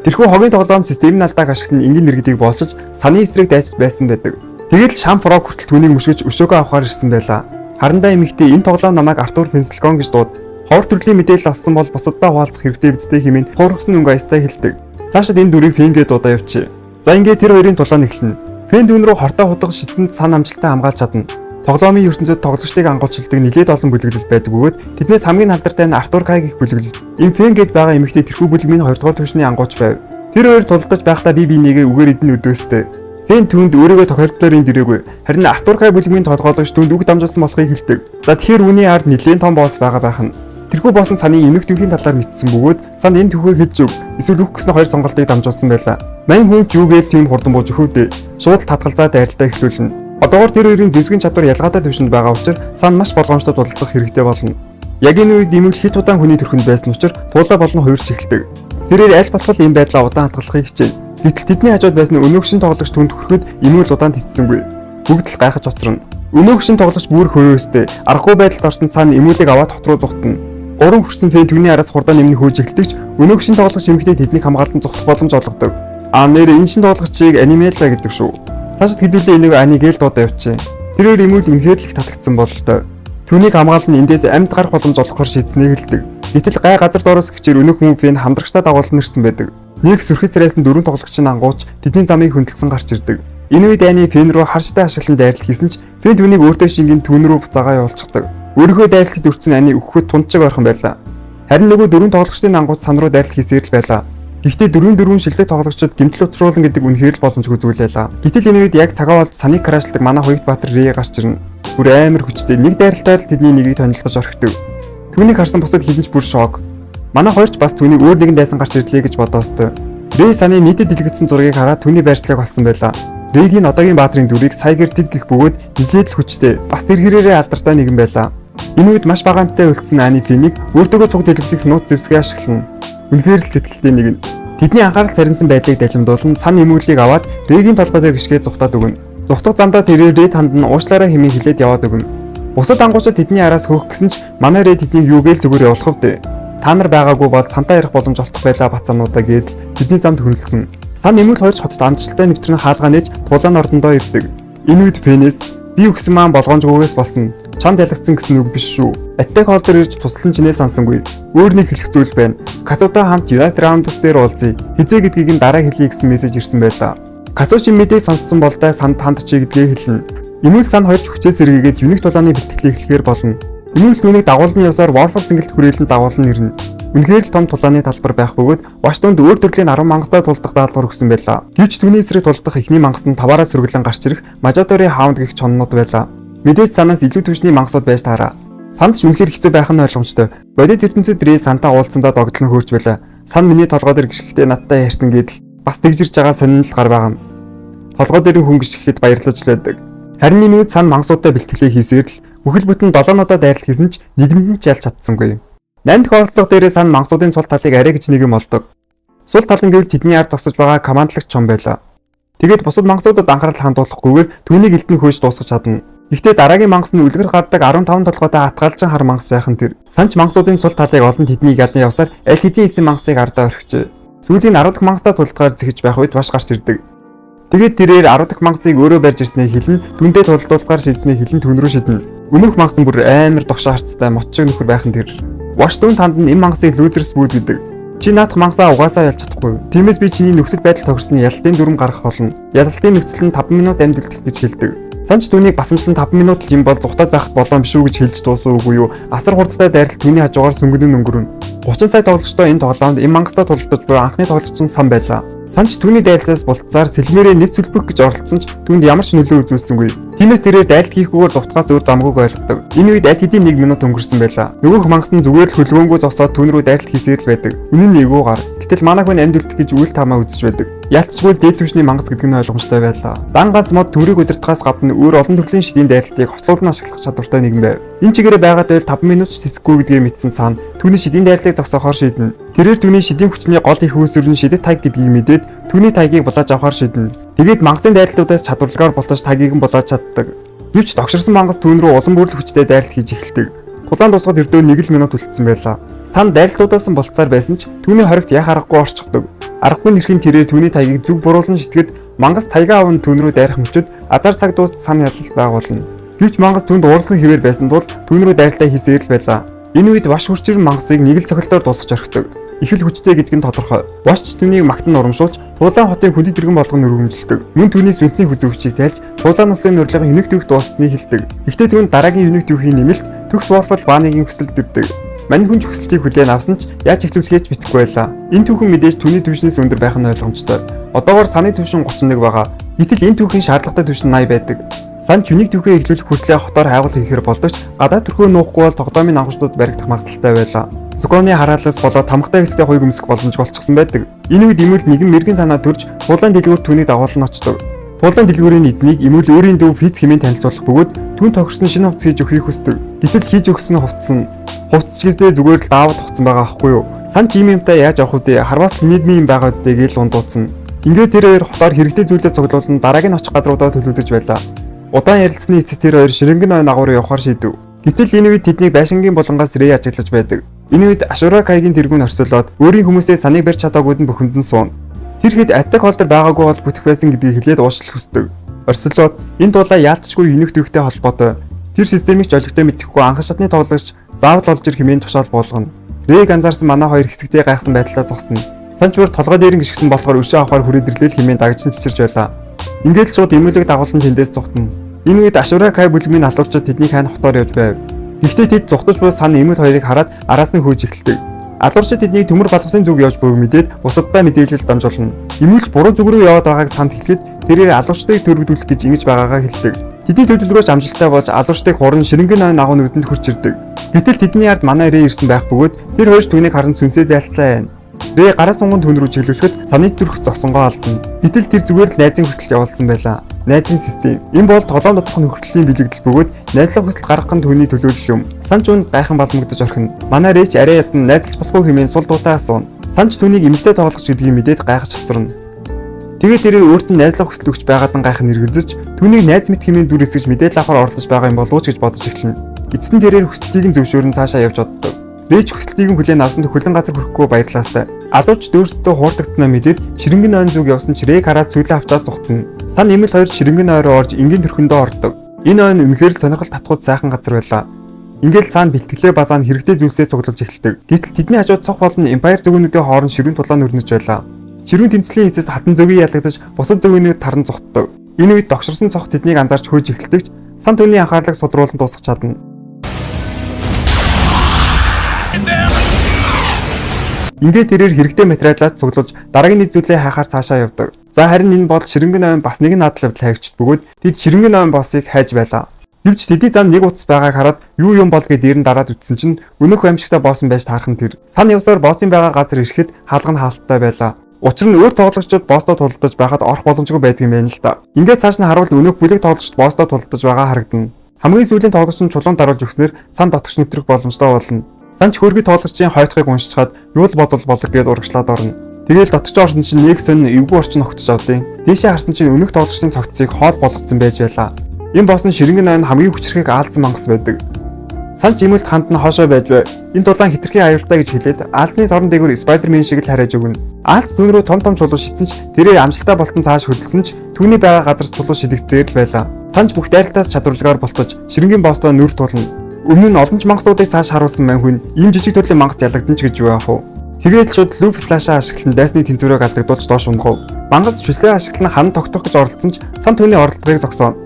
Тэрхүү хогийн тоглоом системийн алдааг ашиглан энгийн иргэдийг боолчилж, Саны эсрэг дайчид байсан байдаг. Тэгээд л Шамфрог хүртэл түүнийг мөшгөж, өшөөгөө авахар ирсэн байлаа. Харандаа эмэгтэй "Энэ тоглоом намайг Артур Фенселгон гэж дууд. Ховор төрлийн мэдээлэл олсон бол бусаддаа хуваалцах хэрэгтэй биз дээ" хэмээн хуургасан өнгө аястай хэлдэг. Цаашид энэ дүрийг Фенгээ дуудаа явчих. За, ингээд тэр хоёрын тулаан эхэлнэ. Фен түүн рүү хортой худаг шидсэнд Сан амжилттай хамгаалж чадна. Тоглоомын ертөнцид тоглогчдыг ангуучилдаг нэлээд олон бүлэглэл байдаг бөгөөд тэднээс хамгийн алдартай нь Артур Кай гэх бүлэглэл. Энэ Фен гээд байгаа эмэгтэй тэрхүү бүлгийн 2 дугаар түвшний ангууч байв. Тэр хоёр тулалдаж байхдаа бие биенийгээ үгээр идэн өдөөстэй. Фен түүнд өөрийгөө тохиолдлоор энд ирээгүй. Харин Артур Кай бүлгийн толгойлогч түүнд үг дамжуулсан болохыг хэлдэг. За, тэгэхээр үүний ард нэлээд том босс байгаа байх нь. Тэрхүү босс нь Саны энэх түүхийн талаар мэдсэн бөгөөд Санд энэ түүхийг хэлж өг. Эсвэл үхэх гэсэн хоёр сонголтыг дамжуулсан байлаа. Мань хүн ч юу гээл тийм хурдан бууж өгөх үү. Шууд л татгалзаа дайралтаа эхлүүлнэ. Одоогор тэр хоёрын зэвсгийн чадвар ялгаатай түвшинд байгаа учраас Сан маш болгоомжтой тулалдах хэрэгтэй болно. Яг энэ үед Эмүүл хэт удаан хүний төрхөнд байсан учраас туулаа болон хувирч эхэлдэг. Тэрээр аль болох ийм байдлаа удаан хадгалахыг хичээнэ. Гэтэл тэдний хажууд байсан өнөөгшин тоглогч түнд хүрэхэд Эмүүл удаан тэссэнгүй. Бүгд л гайхаж хоцорно. Өнөөгшин тоглогч бүр хөрөөстэй, аргагүй байдалд орсон Сан Эмүүлийг аваад хот руу зугтана. Уран хөрсөн Фэн түүний араас хурдан нэмний хөөж эхэлдэг ч өнөөгшин тоглогч эмэгтэй тэднийг хамгаалан зугтах боломж олгодог. Аа, нэр энэ шин тоглогчийг Анимела гэдэг шүү. Цаашид хэдүүлээ энийг Анигээл дуудаа явчихъя. Тэрээр Эмүүл үнэхээр л их татагдсан бололтой. Түүнийг хамгаалан эндээс амьд гарах боломж олгохоор шийдсэнийг хэлдэг. Гэтэл гай газар доороос гिचээр өнөөх хүн Фэн хамдрагчтай дагуулан ирсэн байдаг. Нэг сүрхэд царайлсан дөрвөн тоглогч нь ангууч тэдний замыг хөндлөсөн гарч ирдэг. Энэ үед Ани Фен рүү хар шидээ ашиглан дайрлах хийсэн ч Фен түүнийг өөртөө шингэн түүн рүү буцаагаа явуулчихдаг. Өөрийнхөө дайрлахад өртсөн Ани өгөхөд тунд чиг ойрхон байлаа. Харин нөгөө дөрвөн тоглогчдын ангууч Сан руу дайрлах хийсээр л байлаа. Гэхдээ дөрвөн дөрвөн шилдэг тоглогчид гэмтэл учруулна гэдэг үнэхээр л боломжгүй зүйл байлаа. Гэтэл энэ үед яг цагаа болж Саныг crush лдаг манай хуягт баатар Рэй гарч ирнэ. Бүр амар хүчтэй нэг дайралтаар л тэдний нэгийг тонилгож орхидог. Түүнийг харсан бусад хэдэн ч бүр шок. Манай хоёр ч бас түүнийг өөр нэгэн дайсан гарч ирлээ гэж бодоостой. Рэй Саны нийтэд дэлгэцсэн зургийг хараад түүний байршлыг олсон байлаа. Рэйгийн одоогийн баатрын дүрийг Сайгер Тэг гэх бөгөөд нилээд л хүчтэй. Бас тэр хэрээрээ алдартай нэгэн байлаа. Энэ үед маш бага амттай үлдсэн Ани Фенийг өөртөөгөө цуг дэлгээх нууц зэвсгээ ашиглана. Үнэхээр л сэтгэлтэй нэгэн. Тэдний анхаарал сарнсан байдлыг далимдуулан Сан Эмүүлийг аваад Рэйгийн толгой дээр гიშгээд зугтаад өгнө. Зугтах замдаа тэрээр Рэй танд нь уучлаарай хэмээн хэлээд яваад өгнө. Бусад ангуучид тэдний араас хөөх гэсэн ч манай Рэй тэднийг юу гээл зүгээр явуулах вэ? Та нар байгаагүй бол Сантаа ярих боломж олдох байлаа, бацаануудаа гэдэл тэдний замд хөндлөсөн. Сан Эмүүл хоёр ч хотод амжилттай нэвтрэн хаалгаа нээж тулаан ордондоо ирдэг. Энэ үед Фенес "Би өгсөн маань болгоомжгүйгээс болсон. Чамд ялагдсан гэсэн үг биш шүү. Attack Holder ирж туслан чинээ сансангүй. Өөр нэг хэлэх зүйл байна. Кацутай хамт United Rounds дээр уулзъя. Хэзээ гэдгийг нь дараа хэлье" гэсэн мессеж ирсэн байлаа. Кацуши мэдээг сонссон болдай Санд ханд чи гэдгээ хэлнэ. Эмүүл, Сан хоёр ч хүчээ сэргээгээд юник тулааны бэлтгэлийг эхлэхээр болно. Эмүүл түүнийг дагуулan явсаар Warfel зэнгэлт хүрээлэн дагуулan ирнэ. Үнэхээр л том тулааны талбар байх бөгөөд Ваш тунд өөр төрлийн 10 мангастай тулдах даалгавар өгсөн байлаа. Гэвч түүний эсрэг тулдах эхний мангас нь таваараа сөрөглөн гарч ирэх Мажадори Hound гэх чоннууд байлаа. Мэдээж Санаас илүү түвшний мангасууд байж таараа. Санд ч үнэхээр хэцүү байх нь ойлгомжтой. Бодит ертөнцид Рэй Сантаа уулзсандаа догдлон хөөрч байлаа. Сан миний толгой дээр гიშгэхдээ надтай ярьсан гэдэл бас тэгжирч байгаа сонин л гар байгаа юм. Толгой дээр хүн гიშгэхэд баярлаж л байдаг. Харин энэ үед Сан мангасуудтай бэлтгэлээ хийсээр л бүхэл бүтэн 7 удаа дайрлах хийсэн ч нэгэнд нь ч ялж чадсангүй. 8 дахь орлого дээрээ Сан мангасуудын сул талыг арай гэж нэг юм олдог. Сул тал нь гэвэл тэдний ард зогсож байгаа командлагч чон байлаа. Тэгээд бусад мангасуудад анхаарал хандуулахгүйгээр түүнийг элдэн хөөж дуусгах чадна. Гэхдээ дараагийн мангас нь үлгэр гардаг 15 толгойтой атгаалжин хар мангас байх нь тэр. Санч мангасуудын сул талыг олон тэднийг ялан явсаар аль хэдийн 9 мангасыг ардаа орхижээ. Сүүлийн 10 дахь мангастай тулдгаар зэхэж байх үед Баш гарч ирдэг. Тэгээд тэрээр 10 дахь мангасыг өөрөө барьж ирснийг хэлэн, түндээ тулдуулахаар шийдсэнийг хэлэн түн рүү шиднэ. Өнөөх мангас нь бүр амар догшоо харцтай мод шиг нөхөр байх нь тэр. Ваш түн танд нь энэ мангасыг Losers Wood гэдэг. Чи наадах мангасаа угаасаа ялж чадахгүй. Тиймээс би чиний нөхцөл байдал тохирсны ялалтын дүрм гаргах болно. Ялалтын нөхцөл нь 5 минут амьд үлдэх гэж хэлдэг. Санч түүнийг басамжлан 5 минут л юм бол зугтаад байх болон биш үү гэж хэлж дууссан үгүй юу? Асар хурдтай дайрал түүний хажуугаар сүнгөнөн өнгөрнө. 30 сая тоглогчтой энэ тоглоомд энэ мангастай тулалдаж буй анхны тоглогч нь Сан байлаа. Санч түүний дайрлаас бултсаар сэлмээрээ нэв сүлбэх гэж оролдсон ч түүнд ямар ч нөлөө үзүүлсэнгүй. Тиймээс тэрээр дайлт хийхгүйгээр зугтахаас өөр замгүйг ойлгодог. Энэ үед аль хэдийн 1 минут өнгөрсөн байлаа. Нөгөөх мангас нь зүгээр л хөлгөөнгөө зогсоод түүн рүү дайралт хийсээр л байдаг. Үнэн нь эвгүй гар. Гэтэл манай хүн амьд үлдэх гэж үйл таамаа үзэж байдаг. Ялцчгүй л дээд түвшний мангас гэдэг нь ойлгомжтой байлаа. Дан ганц мод төрийг удирдахаас гадна өөр олон төрлийн шидийн дайралтыг хослуулан ашиглах чадвартай нэгэн байв. Энэ чигээрээ байгаад байвал 5 минут ч тэсэхгүй гэдгээ мэдсэн Сан түүний шидийн дайрлыг зогсоохоор шийднэ. Тэрээр түүний шидийн хүчний гол их үүсвэр нь шидэт таг гэдгийг мэдээд түүний тагийг булааж авахар шийднэ. Тэгээд мангасын дайралтуудаас чадварлагаар бултаж тагийг нь булааж чаддаг. Гэвч догширсан мангас түүн рүү улам бүр л хүчтэй дайралт хийж эхэлдэг. Тулаан дуусгаад ердөө 1 л минут үлдсэн байлаа. Сан дайралтуудаас нь болцсаар байсан ч түүний хоригт яах аргагүй орчихдог. Аргагүй нэрхийн тэрээр түүний таягийг зүг буруулан шитгэд мангас таягаа аван түүн рүү дайрах мөчөд азар цаг дуус сан ялалт байгуулна. Гэвч мангас түүнд уурсан хэвээр байсан тул түүн рүү дайралтаа хийсээр л байлаа. Энэ үед ваш хүчрэн мангасыг нэг л цохилтоор дуусгаж орхидог. Их л хүчтэй гэдг нь тодорхой. Ваш ч түүнийг магтан урамшуулж Тулаан хотын хүндэт иргэн болгон өргөмжилдэг. Мөн түүний сүнсний хүзүүвчийг тайлж Тулаан улсын урилгын юник түүх дууссаныг хэлдэг. Гэхдээ түүнд дараагийн юник түүхийн нэмэлт төгс Warfel Ваныгийн хүсэлд ирдэг. Мань хүн ч хүсэлтийг хүлээн авсан ч яаж эхлүүлэхээ ч мэдэхгүй байлаа. Энэ түүхэн мэдээж түүний түвшнээс өндөр байх нь ойлгомжтой. Одоогоор саны түвшин 31 байгаа. Гэтэл энэ түүхийн шаардлагатай түвшин 80 байдаг. Сан ч юник түүхээ эхлүүлэх хүртлээр хотоор хайгуул хийхээр болдог ч гадаа төрхөө нуухгүй бол тоглоомын ангуучдад баригдах магадлалтай байлаа. Луконы хараалаас болоод тамгатай хэсэгтээ хуйг өмсөх боломжгүй болчихсон байдаг. Энэ үед Эмүүл нэгэн мэрэгэн санаа төрж тулаан дэлгүүр түүнийг дагуулan очдог. Тулаан дэлгүүрийн эзнийг Эмүүл өөрийн дүү Фиц хэмээн танилцуулах бөгөөд түүн тохирсон шинэ хувцас хийж өгөхийг хүсдэг. Гэтэл хийж өгсөн хувцас нь хувцас ч гэсдээ зүгээр л даавд тухцсан байгаа аахгүй юу? Сан ч ийм юмтай яаж авах вэ? Харвас лимидми юм байгаа үстэй гээл ундууцна. Ингээд тэр хоёр хотоор хэрэгтэй зүйлээ цуглуулан дараагийн очих газруудаа төлөвлөж байлаа. Удаан ярилцсны эцэс тэр хоёр ширэнгэн ой нагуур явахар шийдэв. Гэтэл энэ үед тэднийг байшингийн булангаас Рэй ажиглаж байдаг. Энэ үед Ашура Кайгийн тэргүүн орсолоод өөрийн хүмүүсээ саныг барьж чадаагүйд нь бухимдан сууна. Тэр хэд Attack Holder байгаагүй бол бүтэх байсан гэдгийг хэлээд уушлах хүсдэг. Орсолоод энэ дулаа яалтчгүй юник түүхтэй холбоотой. Тэр системийг ч олигтой мэдэхгүй анхан шатны тоглогч заавал олж ир хэмээн тушаал буулгана. Рэйг анзаарсан манай хоёр хэсэгтээ гайхсан байдлаа зогсно. Санч бүр толгой дээр нь гიშгсэн болохоор өшөө авахар хүрээд ирлээ л хэмээн дагжин чичирч байлаа. Ингээд л шууд эмүүлэг дагуулan тэндээс зугтана. Энэ үед Ашура Кай бүлмийн алуурчид тэдний хайн хотоор явж байв. Гэхдээ тэд зугтаж буй сан эмүүл хоёрыг хараад араас нь хөөж эхэлдэг. Алуурчид тэднийг төмөр балгасан зүг явж буйг мэдээд бусаддаа мэдээлэл дамжуулна. Эмүүлч буруу зүг рүү яваад байгааг санд хэлэхэд тэрээр алуурчдыг төрөгдүүлэх гэж ингэж байгаагаа хэлдэг. Тэдний төлөвлөгөөч амжилттай болж алуурчдыг хуран ширэнгэн ой нагуу нүдэнд хурж ирдэг. Гэтэл тэдний ард манай Рэй ирсэн байх бөгөөд тэр хоёр түүнийг харан сүнсээ зайлтлаа байна. Рэй гараа сунган түн рүү чиглүүлэхэд саны зүрх зогсонгоо алдна. Гэтэл тэр зүгээр л найзын хүсэлд явуулсан байлаа. Найзын систем. Энэ бол тоглоом доторх нөхөрлөлийн бэлэгдэл бөгөөд найзлах хүсэл гаргах нь түүний төлөөлөл юм. Санч үүнд гайхан балмагдаж орхино. Манай Рэй ч арай ядан найзалж болохгүй хэмээн сул дуутай асууна. Санч түүнийг эмэгтэй тоглогч гэдгийг мэдээд гайхаж хоцорно. Тэгээд тэрээр өөрт нь найзлах хүсэл өгч байгаад нь гайхан эргэлзэж түүнийг найз мэт хэмээн дүр эсгэж мэдээлэл авахар оролдож байгаа юм болов уу ч гэж бодож эхэлнэ. Эцэст нь тэрээр хүсэлтийг нь зөвшөөрөн цаашаа явж оддог. Рэй ч хүсэлтийг нь хүлээн авсан хөлөн газар хүрэхгүй баярлаастай. Алуурч өөрсдөө хуурдагдсанаа мэдээд ширэнгэн ойн зүг явсан ч Рэйг хараад сүлээ авчаад зугтана. Сан эмэл хоёр ширэнгэн ой руу орж энгийн төрхөндөө ордог. Энэ ойн үнэхээр л сонирхол татгууд сайхан газар байлаа. Ингээл цаана бэлтгэлээ базаан хэрэгтэй зүйлсээ цуглуулж эхэлдэг. Гэтэл тэдний хажууд цох болон Empire зөгөөнүүдийн хооронд ширүүн тулаан өрнөж байлаа. Ширүүн тэмцлийн эцэс хатан зөгийн ялагдаж бусад зөгөөнүүд таран зугтдаг. Энэ үед догширсон цох тэднийг анзаарч хөөж эхэлдэг ч сан түүний анхаарлыг сулруулан дуусгах чадна. Ингээд тэрээр хэрэгтэй материалаа цуглуулж дараагийн нэг зүйлээ хайхаар цаашаа явдаг. За харин энэ бол ширэнгэн ойн бас нэгэн наадал явдал хайгчд бөгөөд тэд ширэнгэн ойн боссыг хайж байлаа. Гэвч тэдний зам нэг утас байгааг хараад юу юм бол гээд дээр нь дараад үтсэн чинь өнөөх аимшигтай босс байж таархан тэр. Сан явсаар боссын байгаа газар ирэхэд хаалга нь хаалттай байлаа. Учир нь өөр тоглогчдод босстой тулалдаж байхад орох боломжгүй байдаг юм байна л да. Ингээд цааш нь харуул өнөөх бүлэг тоглогчд босстой тулалдаж байгаа харагдана. Хамгийн сүүлийн тоглогч нь чулуун даруулж өгснээр сан дотгош нэвтрэх боломжтой болно. Санч хөргий тоглогчийн хойтхыг уншичхад юу л бодвол болог гээд урагшлаад орно. Тэгээл дотгоч орсон чинь нэг сонин эвгүй орчин огтж авдیں۔ Дээшээ харсан чинь өнөөх тоглогчдын цогцсыг хоол болгоцсон байж байлаа. Энэ босс нь ширэнгэн ойн хамгийн хүчрхэг аалзан мангас байдаг. Санч имэлт ханд нь хоошоо байж бай. Энэ дулаан хитрхи аюултай гэж хэлээд аалзны торон дээгүүр Спайдермен шиг л хараад өгнө. Аалз түн рүү том том чулуу шидсэн ч тэрээр амжилттай болтон цааш хөдөлсөн ч түүний байгаа газар чулуу шидэгцээр л байлаа. Санч бүх дайралтаас чадварлагаар болтож ширэнгийн босстой нүр тулна. Өмнө нь олон ч мангасуудыг цааш харуулсан мань хүн ийм жижиг төрлийн мангас ялагдана ч гэж юу яах вэ? Тэгээд л шууд loop slash-аа ашиглан дайсны тэнцвэрийг алдагдуулж доош унахав. Мангас шүслээ ашиглан хан тогтох гэж оролдсон ч сан түүний оролдлогыг зогсооно.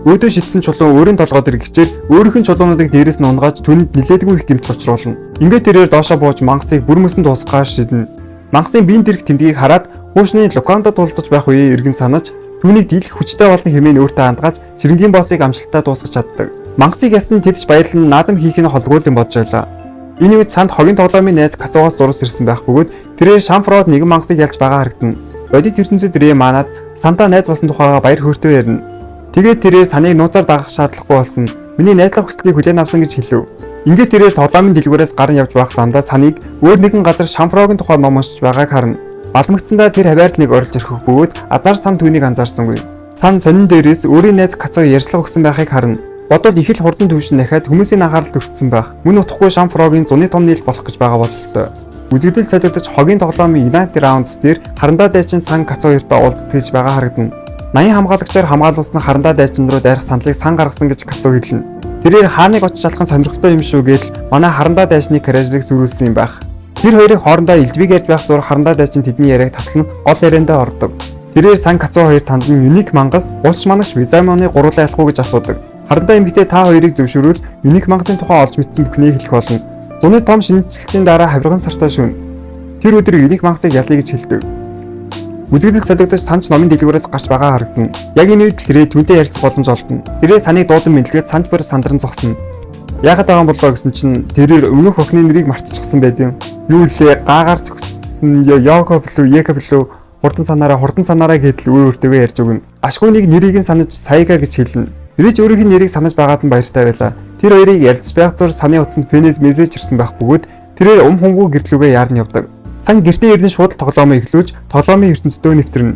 Өөдөө шидсэн чулуун өөрийн толгой дээр гिचээр өөрийнх нь чулуунуудыг дээрээс нь унгааж түүнд нилээдгүй их гэмтэл учруулна. Ингээд тэрээр доошоо бууж мангасыг бүр мөсөн дуусгахаар шидэнэ. Мангасын биеийн дээрх тэмдгийг хараад хуушны Лукондо тулдаж байх үеэ эргэн санаж түүнийг дийлэх хүчтэй болно хэмээн өөртөө хандгааж ширэнгийн боссыг амжилттай дуусгах чаддаг. Мангасыг ясны тэдч баярлан наадам хийх нь холгүй юм бодож байлаа. Энэ үед санд хогийн тоглоомын найз Кацугаас зурус ирсэн байх бөгөөд тэрээр Шамфрод нэгэн мангасыг ялж байгаа харагдана. Бодит ертөнцид Рэ манад Сантаа найз болсон тухайга баяр хөөртэй ярина. Тэгээд тэрээр Саныг нууцаар дагах шаардлагагүй болсон. Миний найзлах хүслийг хүлээн авсан гэж хэлв. Ингээд тэрээр тоглоомын дэлгүүрээс гарan явж байх замдаа Саныг өөр нэгэн газар Шамфрогийн тухай ном уншиж байгааг харна. Балмагцсандаа тэр хавиар л нэг орилж орхих бөгөөд азар сан түүнийг анзаарсангүй. Сан сонин дээрээс өөрийн найз Кацо ярьцлага өгсөн байхыг харна. Бодвол их л хурдан түвшин дахиад хүмүүсийн анхаарал төрчихсөн байх. Мөн утахгүй Шамфрогийн зуны том нийл болох гэж байгаа бололтой. Үзэгдэл солигдож хогийн тоглоомын United Rounds дээр харандаа дайчин Сан Кацо хоёртой уулздаг байгаа харагдана. 80 хамгаалагчаар хамгаалуулсан харандаа дайчин руу дайрах саналыг Сан гаргасан гэж Кацо хэлнэ. Тэрээр хааныг очиж алах нь сонирхолтой юм шүү гэдэл манай харандаа дайчны карьерийг сүрүүлсэн юм байх. Тэр хоёрыг хоорондоо элдвийг ярьж байх зур харандаа дайчин тэдний яриаг таслан гол яриандаа ордог. Тэрээр Сан Кацо хоёр танд нь Unique мангас, Булч манагч Визамоны гурлаа ялах уу гэж асуудаг. Харандаа эмэгтэй та хоёрыг зөвшөөрвөл Unique мангасын тухай олж мэдсэн бүхнийг хэлэх болно. Зуны том шинэчлэлтийн дараа хавирган сартай шөнө. Тэр өдөр Unique мангасыг ялъя гэж хэлдэг. Үзэгдэл солигдож Санч номын дэлгүүрээс гарч байгаа харагдана. Яг энэ үед л Рэ түүнтэй ярилцах боломж олдоно. Тэрээр Саныг дуудан мэдлгээд Санч бүр сандран зогсно. Яагаад байгаа юм болоо гэсэн чинь тэрээр өмнөх охины нэрийг мартчихсан байд юм. Юу лээ гаагаар төгссөн Йоко билүү Ека билүү хурдан санаараа хурдан санаараа гэдэл өөр өөртөөгөө ярьж өгнө. Ашгүй нэг нэрийг нь санаж Сайга гэж хэлнэ. Рич өөрийнх нь нэрийг санаж байгаад нь баяртай байлаа. Тэр хоёрыг ярилцж байх зур Саны утсанд Фэнээс мессеж ирсэн байх бөгөөд тэрээр ум хумгүй гэрлүүгээ яарн явдаг. Сан гэртээ ирнэ шууд тоглоомоо эхлүүлж тоглоомын ертөнцийн нэвтрэнэ.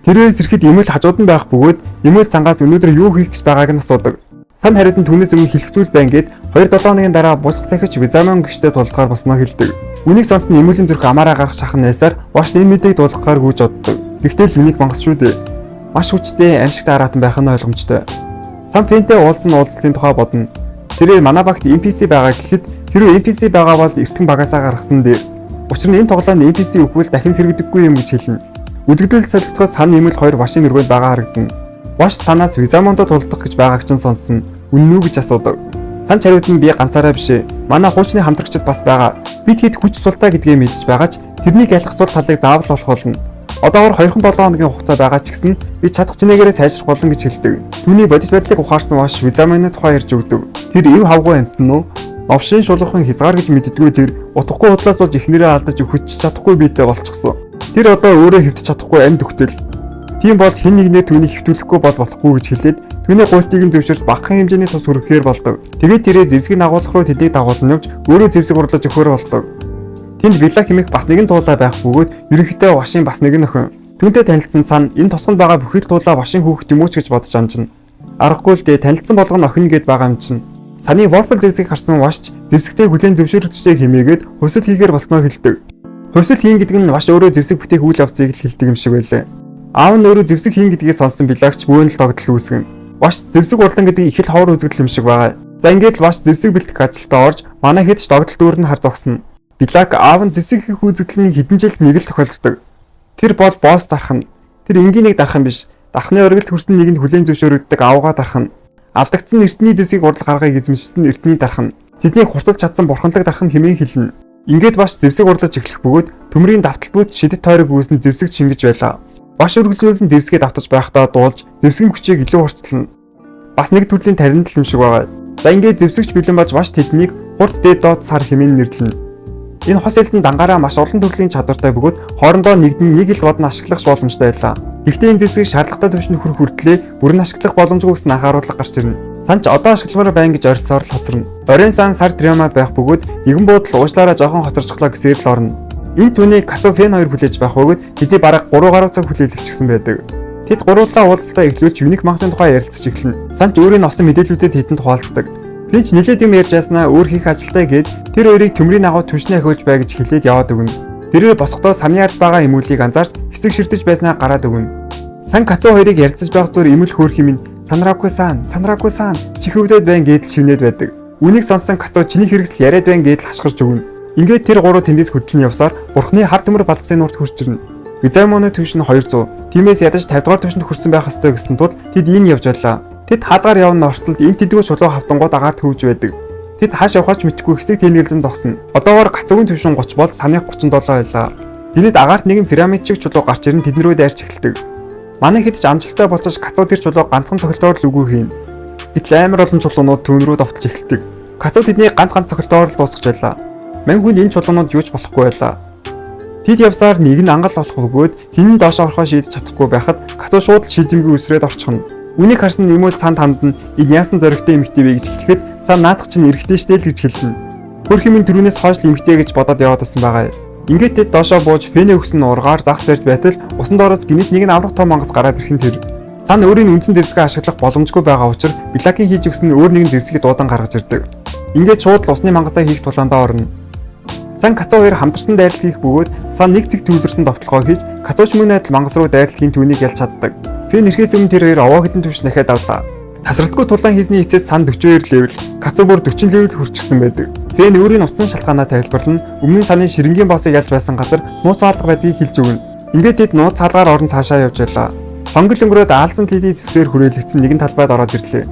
Тэрээс ирэхэд эмээл хажууд нь байх бөгөөд эмээл сангаас өнөөдөр юу хийх гэж байгааг нь асуудаг. Сан хариуд нь түүнээс өмнө хэлэх зүйл байна гэд 2-7 хоногийн дараа булч сахиж Визамон гişтэй тулдахаар болсноо хэлдэг. Үнийг сонссон эмээлийн зүрх амаараа гарах шахан найсаар Ваш энэ мэдээг дуулгахаар гүйж оддог. Гэхдээ л үнийг мангас шүү дээ. Маш хүчтэй аимшигтай араатан байх нь ойлгомжтой. Сан Фэнтэй уулзсан уулзалтын тухай бодно. Тэрээр манай багт NPC байгаа гэхэд хэрвээ NPC байгаа бол эртхэн багасаа гаргасан дээр. Учир нь энэ тоглоомд NPC үхвэл дахин сэргэгдэхгүй юм гэж хэлнэ. Үзэгдэл солигдохоос Сан нэмэл хоёр Вашийн өргөнд байгаа харагдана. Ваш Санаас Визамондо тулдах гэж байгааг чинь сонссон. Үнэн үү гэж асуудаг. Сан хариуд нь би ганцаараа биш ээ. Манай хуучны хамтрагчид бас байгаа. Бид хэд хүч султай гэдгээ мэдж байгаа ч тэрнийг ялах сул талыг заавал олох болно. Одоогор 2-7 хоногийн хугацаа байгаа ч гэсэн би чадах чинээгээрээ сайжрах болно гэж хэлдэг. Түүний бодит байдлыг ухаарсан Ваш Визамоны тухай ярьж өгдөг. Тэр эв хавгүй амтан уу? Новшин шулуухан хязгаар гэж мэддэггүй тэр утгагүй худлаас болж эхнэрээ алдаж өгч чадахгүй биетэй болчихсон. Тэр одоо өөрөө хэвтэж чадахгүй амьд үхтэл. Тийм бол хэн нэгнээр түүнийг хэвтүүлэхгүй бол болохгүй гэж хэлээд түүний гуйлтыг нь зөвшөөрч багахан хэмжээний тус хүргэхээр болдог. Тэгээд тэрээр зэвсгийг агуулах руу тэднийг дагуулan явж өөрөө зэвсэг урлаж өгөхөөр болдог. Тэнд Вила хэмээх бас нэгэн туулай байх бөгөөд ерөнхийдөө Вашийн бас нэгэн охин. Түүнтэй танилцсан Сан энэ тосгонд байгаа бүхий л туулай Вашийн хүүхэд юм уу ч гэж бодож амжина. Аргагүй л дээ танилцсан болгоно охин гэд байгаа юм чинь. Саны Warfel зэвсгийг харсан Вашч зэвсэгтэй хүлээн зөвшөөрөгчтэй хэмээгээд хувьсал хийхээр болсноо хэлдэг. Хувьсал хийн гэдэг нь Ваш өөрөө зэвсэг бүтээх үйл явцыг л хэлдэг юм шиг байлаа. Аав нь өөрөө зэвсэг хийн гэдгийг сонссон Билагч бөөн л догдол үүсгэн. Ваш зэвсэг урлан гэдэг их л ховор үзэгдэл юм шиг байгаа. За ингээд л Ваш зэвсэг бэлтгэх ажилдаа орж манай хэд ч догдол дүүр нь хар зогсно. Билак аав нь зэвсэг хийх үзэгдэл нь хэдэн жилд нэг л тохиолддог. Тэр бол босс дарах нь. Тэр энгийн нэг дарах юм биш. Дархны оргилд хүрсэн нэгэнд хүлээн зөвшөөрөгддөг авгаа дарах нь. Алдагдсан эртний зэвсгийг урал гаргахыг эзэмшсэн эртний дарах нь. Тэднийг хурцлж чадсан бурханлаг дарах нь хэмээн хэлнэ. Ингээд баш зэвсэг урлаж эхлэх бөгөөд төмрийн давталт бүт шидэт тойрог үүснэ зэвсэг шингэж байлаа. Баш үргэлжлүүлэн зэвсгээ давтаж байхдаа дуулж зэвсгийн хүчийг илүү хурцлана. Бас нэг төрлийн таринтал юм шиг байгаа. За ингээд зэвсэгч бэлэн болж баш тэднийг хурц дээд доод сар хэмээн нэрлэнэ. Энэ хос элдэн дангаараа маш олон төрлийн чадвартай бөгөөд хоорондоо нэгдэн нэг л бодно ашиглах боломжтой байлаа. Гэхдээ энэ зэвсгийг шаардлагатай түвшинд хүрэх хүртлээ бүрэн ашиглах боломжгүй гэсэн анхааруулга гарч ирнэ. Санч одоо ашигламаар байна гэж ойролцоогоор л хоцорно. Оройн сан сар драмад байх бөгөөд нэгэн буудал уушлаараа жоохон хоцорчглоо гэсээр л орно. Энэ түүнийг Кацо Фен хоёр хүлээж байх бөгөөд тэдний бараг 3 гаруй цаг хүлээлгэчихсэн байдаг. Тэд гуруулаа уулзалтаа эхлүүлж Unique мангасын тухай ярилцаж эхэлнэ. Санч өөрийн олсон мэдээллүүдэд тэдэнд хуваалцдаг. Финч нилээд юм ярьж яснаа өөр хийх ажилтай гээд тэр хоёрыг төмрийн агуу түвшнээ ахиулж бай гэж хэлээд яваад өгнө. Тэрээр босохдоо самны ард байгаа эмүүлийг анзаарч хэсэг ширтэж байснаа гараад өгнө. Сан Кацо хоёрыг ярилцаж байх зур эмүүл хөөх юм Санраку сан, Санраку сан чих өвдөд байна гэдэл шивнээд байдаг. Үнийг сонссон Кацо чиний хэрэгсэл яриад байна гэдэл хашгирч өгнө. Ингээд тэр гурав тэндээс хөдлөн явсаар бурхны хар төмөр балгасын нурд хүрч ирнэ. Визамоны түвшин 200. Тиймээс ядаж 50 дугаар түвшинд хүрсэн байх ёстой гэсэн тул тэд энэ явж байлаа. Тэд хаалгаар явна ортолд энэ тэдгүү чулуу хавтангууд агаар төвж байдаг. Тэд хааш явахаач мэдэхгүй хэсэг тэнэгэлзэн зогсно. Одоогоор Кацугийн түвшин 30 бол саных 37 байлаа. Тэнд агаарт нэгэн пирамид шиг чулуу гарч ирэн тэдэн рүү дайрч эхэлдэг. Манай хэд ч амжилттай болцож Кацу тэр чулуу ганцхан цохилтоор л үгүй хийн. Гэтэл амар олон чулуунууд түүн рүү довтолж эхэлдэг. Кацу тэднийг ганц ганц цохилтоор л дуусгаж байлаа. Мань хүнд энэ чулуунууд юу ч болохгүй байлаа. Тэд явсаар нэг нь ангал болох бөгөөд хэн нь доошоо орохоо шийдэж чадахгүй байхад Кацу шууд л шийдэмгий үсрээд орчихно. Үнийг харсан нэмүүл Сан танд нь энэ яасан зоригтой эмэгтэй вэ гэж хэлэхэд Сан наадах чинь эрэгтэй штэ л гэж хэлнэ. Хөрх юм түрүүнээс хойш л эмэгтэй гэж бодоод яваад байсан байгаа юм. Ингээд тэд доошоо бууж фэнэ өгсөн ургаар загас барьж байтал усан доороос гинэт нэг нь аврах том мангас гараад ирэх нь тэр. Сан өөрийн үндсэн зэвсгээ ашиглах боломжгүй байгаа учраас Блакийн хийж өгсөн өөр нэгэн зэвсгийг дуудан гаргаж ирдэг. Ингээд шууд л усны мангасаа хийх тулаандаа орно. Сан Кацу хоёр хамтарсан дайрал хийх бөгөөд Сан нэг зэг төвлөрсөн довтлогоо хийж Кацуч мөн адил мангас руу дайралхийн түүнийг ялж чаддаг. Фэн ирэхээс өмнө тэр хоёр овоо хэдэн түвш дахиад авлаа. Тасралтгүй тулаан хийсний эцэс Сан 42 level, Кацу бүр 40 level хүрчихсэн байдаг. Фэн өөрийн утсан шалтгаанаа тайлбарлана. Өмнө нь Саны ширэнгийн boss ыг ялж байсан газар нууц хаалга байдгийг хэлж өгнө. Ингээд тэд нууц хаалгаар орон цаашаа явж байлаа. Хонгил өнгөрөөд аалзан лидийн зэсээр хүрээлэгдсэн нэгэн талбайд ороод ирлээ.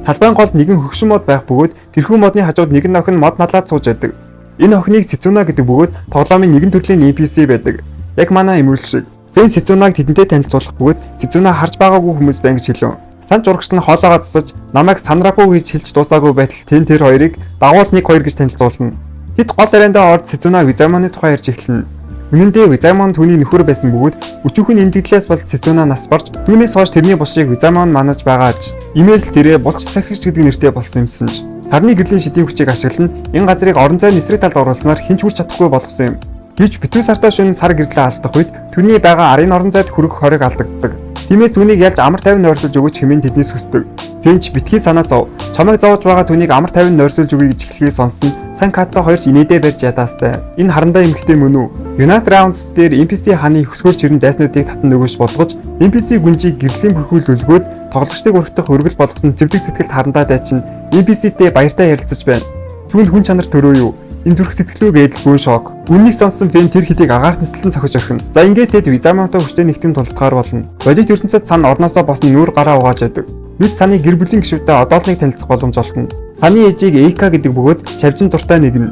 Талбайн гол нэгэн хөгшин мод байх бөгөөд тэрхүү модны хажууд нэгэн охин мод налаад сууж байдаг. Энэ охиныг Сэцуна гэдэг бөгөөд тоглоомын нэгэн төрлийн NPC байдаг. Яг манай эмүүл шиг. Фэн Сэцунаг тэдэнтэй танилцуулах бөгөөд Сэцуна харж байгаагүй хүмүүс байна гэж хэлв. Сан журагчлан хоолоогоо засаж намайг санраагүй гэж хэлж дуусаагүй байтал тэн тэр хоёрыг дагуул 1 2 гэж танилцуулна. Тэд гол яриандаа орж Сэцуна Визамоны тухай ярьж эхэлнэ. Үнэн дээр Визамон түүний нөхөр байсан бөгөөд өчүүхэн эндэгдлээс бол Сэцуна нас барж түүнээс хойш тэрний булшийг Визамон манаж байгаа аж. Имээс л тэрээ булч сахигч гэдэг нэртэй болсон юмсан ч. Сарны гэрлийн шидийн хүчийг ашиглан энэ газрыг орон зайн эсрэг талд оруулснаар хэн ч хүрч чадахгүй болгосон юм. Гэвч битүү сартай шөнө сар гэрлээ алдах үед түүний байгаа арын орон зайд хүрэх хориг алдагддаг. Тиймээс түүнийг ялж амар тайван нойрсуулж өгөөч хэмээн тэднээс хүсдэг. Фэнч битгий санаа зов. Чамайг зовж байгаа түүнийг амар тайван нойрсуулж өгье гэж хэлхийг сонссон. Сан Кацу хоёрч инээдээ барьж ядаастай. Энэ харандаа эмэгтэй мөн үү? United Rounds дээр NPC хааны хөсгөр чирэн дайснуудыг татан нөгөөш болгож NPC гүнжийг гэрлийн бүрхүүл өлгөөд тоглогчдыг урагтах өргөл болгосон зэвдэг сэтгэлд харандаа дайчин NPC-тэй баяртай ярилцаж байна. Түүнд хүн чанар төрөө юу? Энэ зүрх сэтгэлүү гэдэл гүн шок. Үннийг сонссон Фэн тэр хэдийг агаарт нислэн цохиж орхино. За ингээд тэд Визамонтой хүчтэй нэгтэн тулдгаар болно. Бодит ертөнцид Сан орноосоо босон нүүр гараа угааж байдаг. Бид Саны гэр бүлийн гишүүдтэй одоолныг танилцах боломж олдоно. Саны ээжийг Эйка гэдэг бөгөөд шавжин дуртай нэгнэ.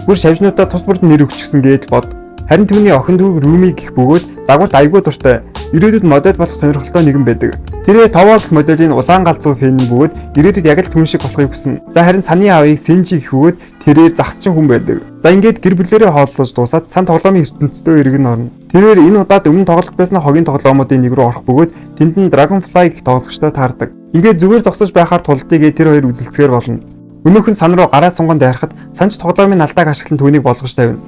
Бүр шавжнуудаа тус бүрд нэр өгчихсөн гэдэл бод. Харин түүний охин дүүг Руми гэх бөгөөд загварт айгүй дуртай. Ирээдүйд модель болох сонирхолтой нэгэн байдаг. Тэрээр Товоо гэх моделийн улаан галзуу fan бөгөөд ирээдүйд яг л түн шиг болохыг хүснэ. За харин Саны аавыг Сенжи гэх бөгөөд тэрээр загасчин хүн байдаг. За ингээд гэр бүлэрээ хооллож дуусаад Сан тоглоомын ертөнцийн эргэн орно. Тэрээр энэ удаад өмнө тоглолт байсан хогийн тоглоомуудын нэг рүү орох бөгөөд тэнд нь Dragonfly гэх тоглогчтой таардаг. Ингээд зүгээр зогсож байхаар тулдыг тэр хоёр үзэлцгээр болно. Өнөөх нь Сан руу гараа сунган дайрахад Санч тоглоомын алдааг ашиглан түүнийг болгож тавина.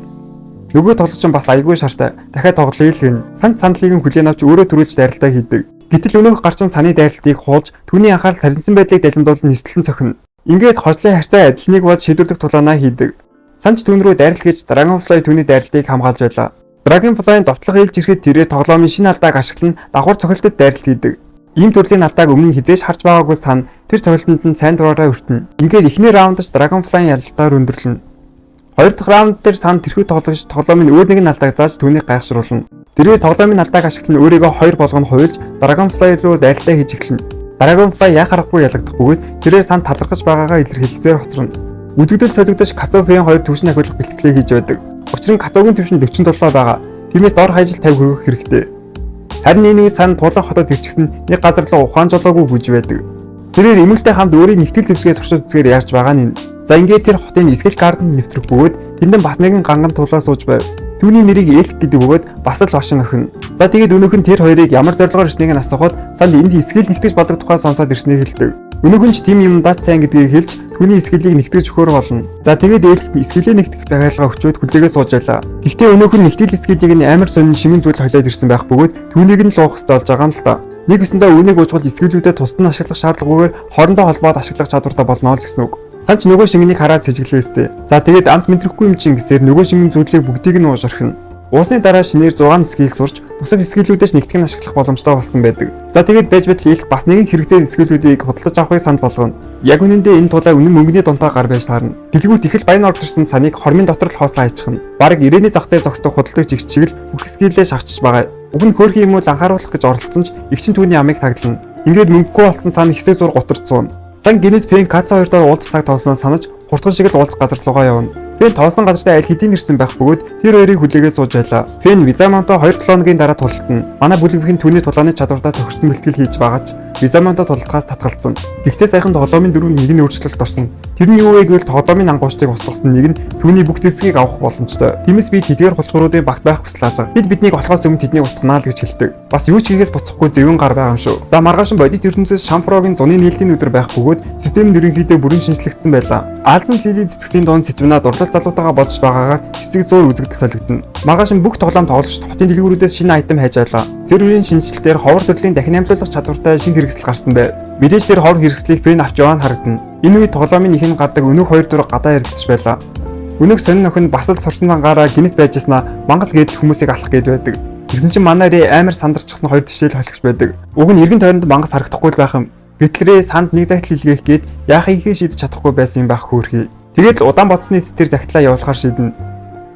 Нөгөө тоглогч нь бас айгүй шартай. Дахиад тоглоё л гин. Сан сандлыг нь хүлээн авч өөрөө түрүүлж дайралтаа хийдэг. Гэтэл өнөөх гарчин Саны дайралтыг хуулж түүний анхаарал сарнсан байдлыг далимдуулан нислэн цохино. Ингээд хожлын харьцаа адилныг болж шийдвэрлэх тулаанаа хийдэг. Санч түүн рүү дайрал гэж Dragonfly түүний дайралтыг хамгаалж байлаа. Dragonfly-ын довтлого илж ирэхэд тэрээр тоглоомын шинэ алдааг ашиглан давхар цохилтод дайралт хийдэг. Ийм төрлийн алдааг өмнө нь хэзээ ч харж байгаагүй Сан тэр цохилтонд нь сайн дураараа өртөнө. Ингээд эхний раундч Dragonfly-ын ялалтаар өндөрлөнө. Хоёр дахь раунд дээр Сан тэрхүү тоглогч тоглоомын өөр нэгэн алдааг зааж түүнийг гайхшруулна. Тэрээр тоглоомын алдааг ашиглан өөрийгөө хоёр болгоно хувилж Dragonfly руу дайралтаа хийж эхэлнэ. Dragonfly яах аргагүй ялагдах бөгөөд тэрээр Сан талархаж байгаагаа илэрхийлсээр хоцорно. Үзэгдэл солигдож Кацу Фэн хоёр түвшин ахиулах бэлтгэлээ хийж байдаг. Учир нь Кацугийн түвшин 47 байгаа. Тиймээс дор хаяж 50 хүргэх хэрэгтэй. Харин энэ үед Сан тулан хотод ирчихсэн нэг газар руу ухаан жолоогүй гүйж байдаг. Тэрээр эмүүлтэй хамт өөрийн нэгтгэл зэвсгээ туршиж үзгээр яарч байгаа нь энэ. За ингээд тэр хотын Skill Garden д нэвтрэх бөгөөд тэндэн бас нэгэн ганган тулаа сууж байв. Түүний нэрийг Элк гэдэг бөгөөд бас л башин охин. За тэгээд өнөөх нь тэр хоёрыг ямар зорилгоор ирснийг нь асуухад Санд энд skill нэгтгэж болдог тухай сонсоод ирснийг хэлдэг. Өнөөх нь ч тийм юмдаа сайн гэдгийг хэлж түүний skill ийг нэгтгэж өгөхөр болно. За тэгээд Элкт skill ээ нэгтгэх захиалга өгчөөд хүлээгээ сууж байлаа. Гэхдээ өнөөх нь нэгтгэл skill ийг нь амар сонин шимэн зүйл холиод ирсэн байх бөгөөд түүнийг нь л уух ёстой болж байгаа юм л та. Нэг өсөндөө үүнийг уужгал skill үүдэд тусад нь ашиглах шаардлагагүйгээр хоорондоо холбоод ашиглах чадвартай болно л гэсэн үг. Санч нөгөө шингэнийг хараад сэжиглээстэй. За тэгээд амт мэдрэхгүй юм чинь гэсээр нөгөө шингэн зүйлийг бүгдийг нь ууж орхино. Уусны дараа шинээр 6 skill сурч бусад skill үүдээс нэгтгэх нь ашиглах боломжтой болсон байдаг. За тэгээд байж байтал Элк бас нэгэн хэрэгцээ skill үүдийг худалдаж авахыг санал болгоно. Яг үнэндээ энэ тулаа үнэн мөнгөний дунтаа гар байж таарна. Дэлгүүрт их л баян орж ирсэн Саныг хормын дотор л хоослоо хайчихна. Бараг ирээний зах дээр зогсдог худалдагч эгч шиг л бүх skill ээ шахчихж байгаа. Уг нь хөөрхөн юм уу анхааруулах гэж оролцсон ч эгч нь түүний амыг таглана. Ингээд мөнгөгүй болсон Сан хэсэг зур гутарч сууна. Сан гинэт Фэн Кацу хоёртой уулзах цаг тоосноо санаж хурдхан шиг л уулзах газар руугаа явна. Фен тоосон газартаа аль хэдийн ирсэн байх бөгөөд тэр хоёрыг хүлээгээд сууж байлаа. Фен Визамонтой 2-7 хоногийн дараа тултна. Манай бүлэгбэх нь түүний тулааны чадвартаа тохирсон бэлтгэл хийж байгаа ч Визамонтой тулдахаас татгалзсан. Гэхдээ саяхан тоглоомын дөрөв нэг нь өөрчлөлт орсон. Тэр нь юу вэ гэвэл тоглоомын ангуучдыг устгасан нэг нь түүний бүх зэвсгийг авах боломжтой. Тиймээс би тэдгээр хулцгууруудын багт байх хүсэл алга. Бид биднийг олохоос өмнө тэднийг устгана л гэж хэлдэг. Бас юу ч хийгээс буцахгүй зэвүүн гар байгаа юм шүү. За, маргааш нь бодит ертөнцөөс Шамфрогийн зуны нээлтийн өдөр байх бөгөөд систем нь ерөнхийдөө бүрэн шинжлэгдсэн байлаа. Аалзан Лили цэцгсийн дунд Сэцүна дурлал залуутайгаа болж байгаагаар хэсэг зуур үзэгдэл солигдоно. Маргааш нь бүх тоглоом тоглогчид хотын дэлгүүрүүдээс шинэ item хайж байлаа. Серверийн шинэчлэлтээр ховор төрлийн дахин амьлуулах чадвартай шинэ хэрэгсэл гарсан байв. Мэдээж тэр ховор хэрэгслийг Фэн авч яваа нь харагдана. Энэ үед тоглоомын ихэнд гардаг өнөөх хоёр дүр гадаа ярилцж байлаа. Өнөөх сонин охин бас л сурсан дангаараа гинэт байжснаа мангас гэдэл хүмүүсийг алах гээд байдаг. Тэгсэн чинь манай Рэ амар сандарчихсан хоёр тишээл холигч байдаг. Уг нь эргэн тойронд мангас харагдахгүй л байх юм. Гэтэл Рэ санд нэг загтал илгээх гээд яахыг шийдэж чадахгүй байсан юм байх хөөрхий. Тэгээд л удаан бодсны эцэс тэр загтлаа явуулахар шийднэ.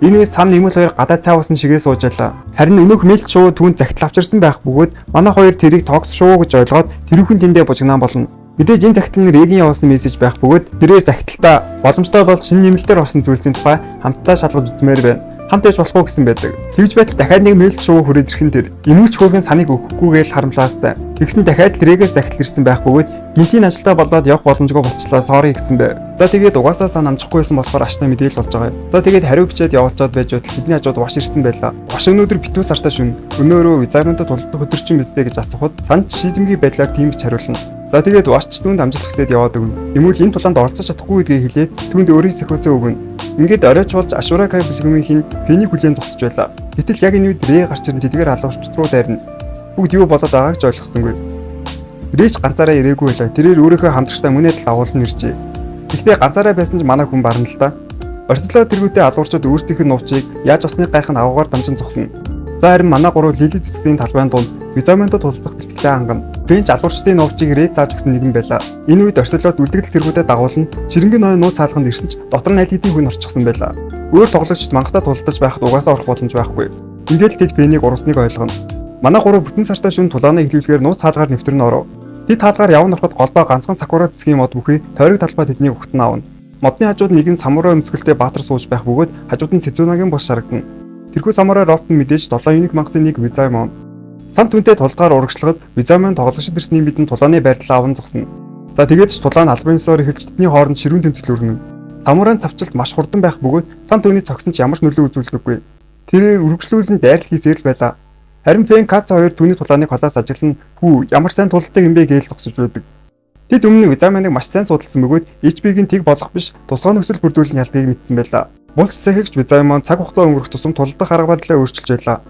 Энэ үед сам нэмэл хоёр гадаа цай уусан шигээ сууж байлаа. Харин өнөөх мэлт шувуу түүнд загтал авчирсан байх бөгөөд манай хоёр тэрийг тогс шувуу гэж ойлгоод тэрүүхэн тэндээ бужигнаан болно. Мэдээж энэ загтал нь Регийн явуулсан мессеж байх бөгөөд тэрээр загталтаа боломжтой бол шинэ нэмэлтээр орсон зүйлсийн тухай хамтдаа шалгаж үзмээр байна. Хамт явж болох уу гэсэн байдаг. Тэгж байтал дахиад нэг мэлт шувуу хүрээд ирэх нь тэр. Эмүүлч хөөрхөн саныг өгөхгүй гээл харамлаастай. Тэгсэн дахиад л Регээс загтал ирсэн байх бөгөөд гинтийн ажилдаа болоод явах боломжгүй болчлаа, sorry гэсэн байв. За, тэгээд угаасаа сан амжихгүй байсан болохоор аштай мэдээлэл болж байгаа юм. За, тэгээд хариу бичээд явуулчаад байж байтал тэдний хажууд Ваш ирсэн байлаа. Ваш өнөөдөр битүү сартай шүн. Өнөөрөө Визамонтой тулдах өдөр чинь биз дээ гэж асуухад санд шийдэмгий байдлаар тийм гэж хариулна. За, тэгээд Ваш ч түүнд амжилт хүсээд яваад өгнө. Эмүүл энэ тулаанд оролцож чадахгүй гэдгийг хэлээд түүнд өөрийн сахиуцаа өгнө. Ингээд оройч болж Ашура Кай бүлгэмийн Фэнийг хүлээн зогсож байлаа. Гэтэл яг энэ үед Рэ гарч ирэн тэдгээр алуурчид руу дайрна. Бүгд юу болоод байгааг ч ойлгосонгүй. Рэч ганцаараа ирээгүй байлаа. Тэрээр өөрийнхөө хамтрагчтай мөн адил дагуулан иржээ. Гэхдээ ганцаараа байсан ч манай хүн барна л да. Орсолоо тэргүүтээ алуурчид өөрсдийнх нь нуучийг яаж усныг гайхан агуугаар дамжин зогсно. За, харин манай гурав Лили цэцгийн талбайн дунд Визамонтой тулдах бэлтгэлээ хангана. Фэнч алуурчдын нуувчийг Рэ зааж өгсөн нэгэн байлаа. Энэ үед Орсолоод үлдэгдэл цэргүүдэд дагуулна. Ширэнгийн ноён нууц хаалганд ирсэн ч дотор нь аль хэдийн хүн орчихсон байлаа. Өөр тоглогчд мангастаа тулдаж байхад угаасаа орох боломж байхгүй. Ингээд л тэд Фэнийг урусныг ойлгоно. Манай гурав бүтэн сартай шөнө тулааны эхлүүлэхээр нууц хаалгаар нэвтрэн оров. Тэд хаалгаар явна ороход голдоо ганцхан сакура цэцгийн мод бүхий тойрог талбай тэднийг угтан авна. Модны хажууд нэгэн самурай өмсгөлтэй баатар сууж байх бөгөөд хажууд нь Сэцунагийн бус шарагдана. Тэрхүү самурай робот нь мэдээж 7 юник мангасын нэг Визамон. Сан түнтэй тулдгаар урагшлахад Визамон тоглогчид ирсний мэдэн тулааны байрлалаа аван зогсно. За, тэгээд ч тулаан албан ёсоор эхэлж тэдний хооронд ширүүн тэмцэл өрнө. Самурайн цавчлалт маш хурдан байх бөгөөд сан түүний цогсон ч ямар ч нөлөө үзүүлдэггүй. Тэрээр үргэлжлүүлэн дайрал хийсээр л байлаа. Харин Фэн Кац хоёр түүний тулааныг холоос ажиглан хүү ямар сайн тулддаг юм бэ гээл зогсож байдаг. Тэд өмнө Визаманыг маш сайн судалсан бөгөөд HP-г нь тэг болох биш, тусгай нөхцөл бүрдүүлэн ялдгийг мэдсэн байлаа. Булч сахигч Визаман цаг хугацаа өнгөрөх тусам тулдах арга барилаа өөрчилж байлаа.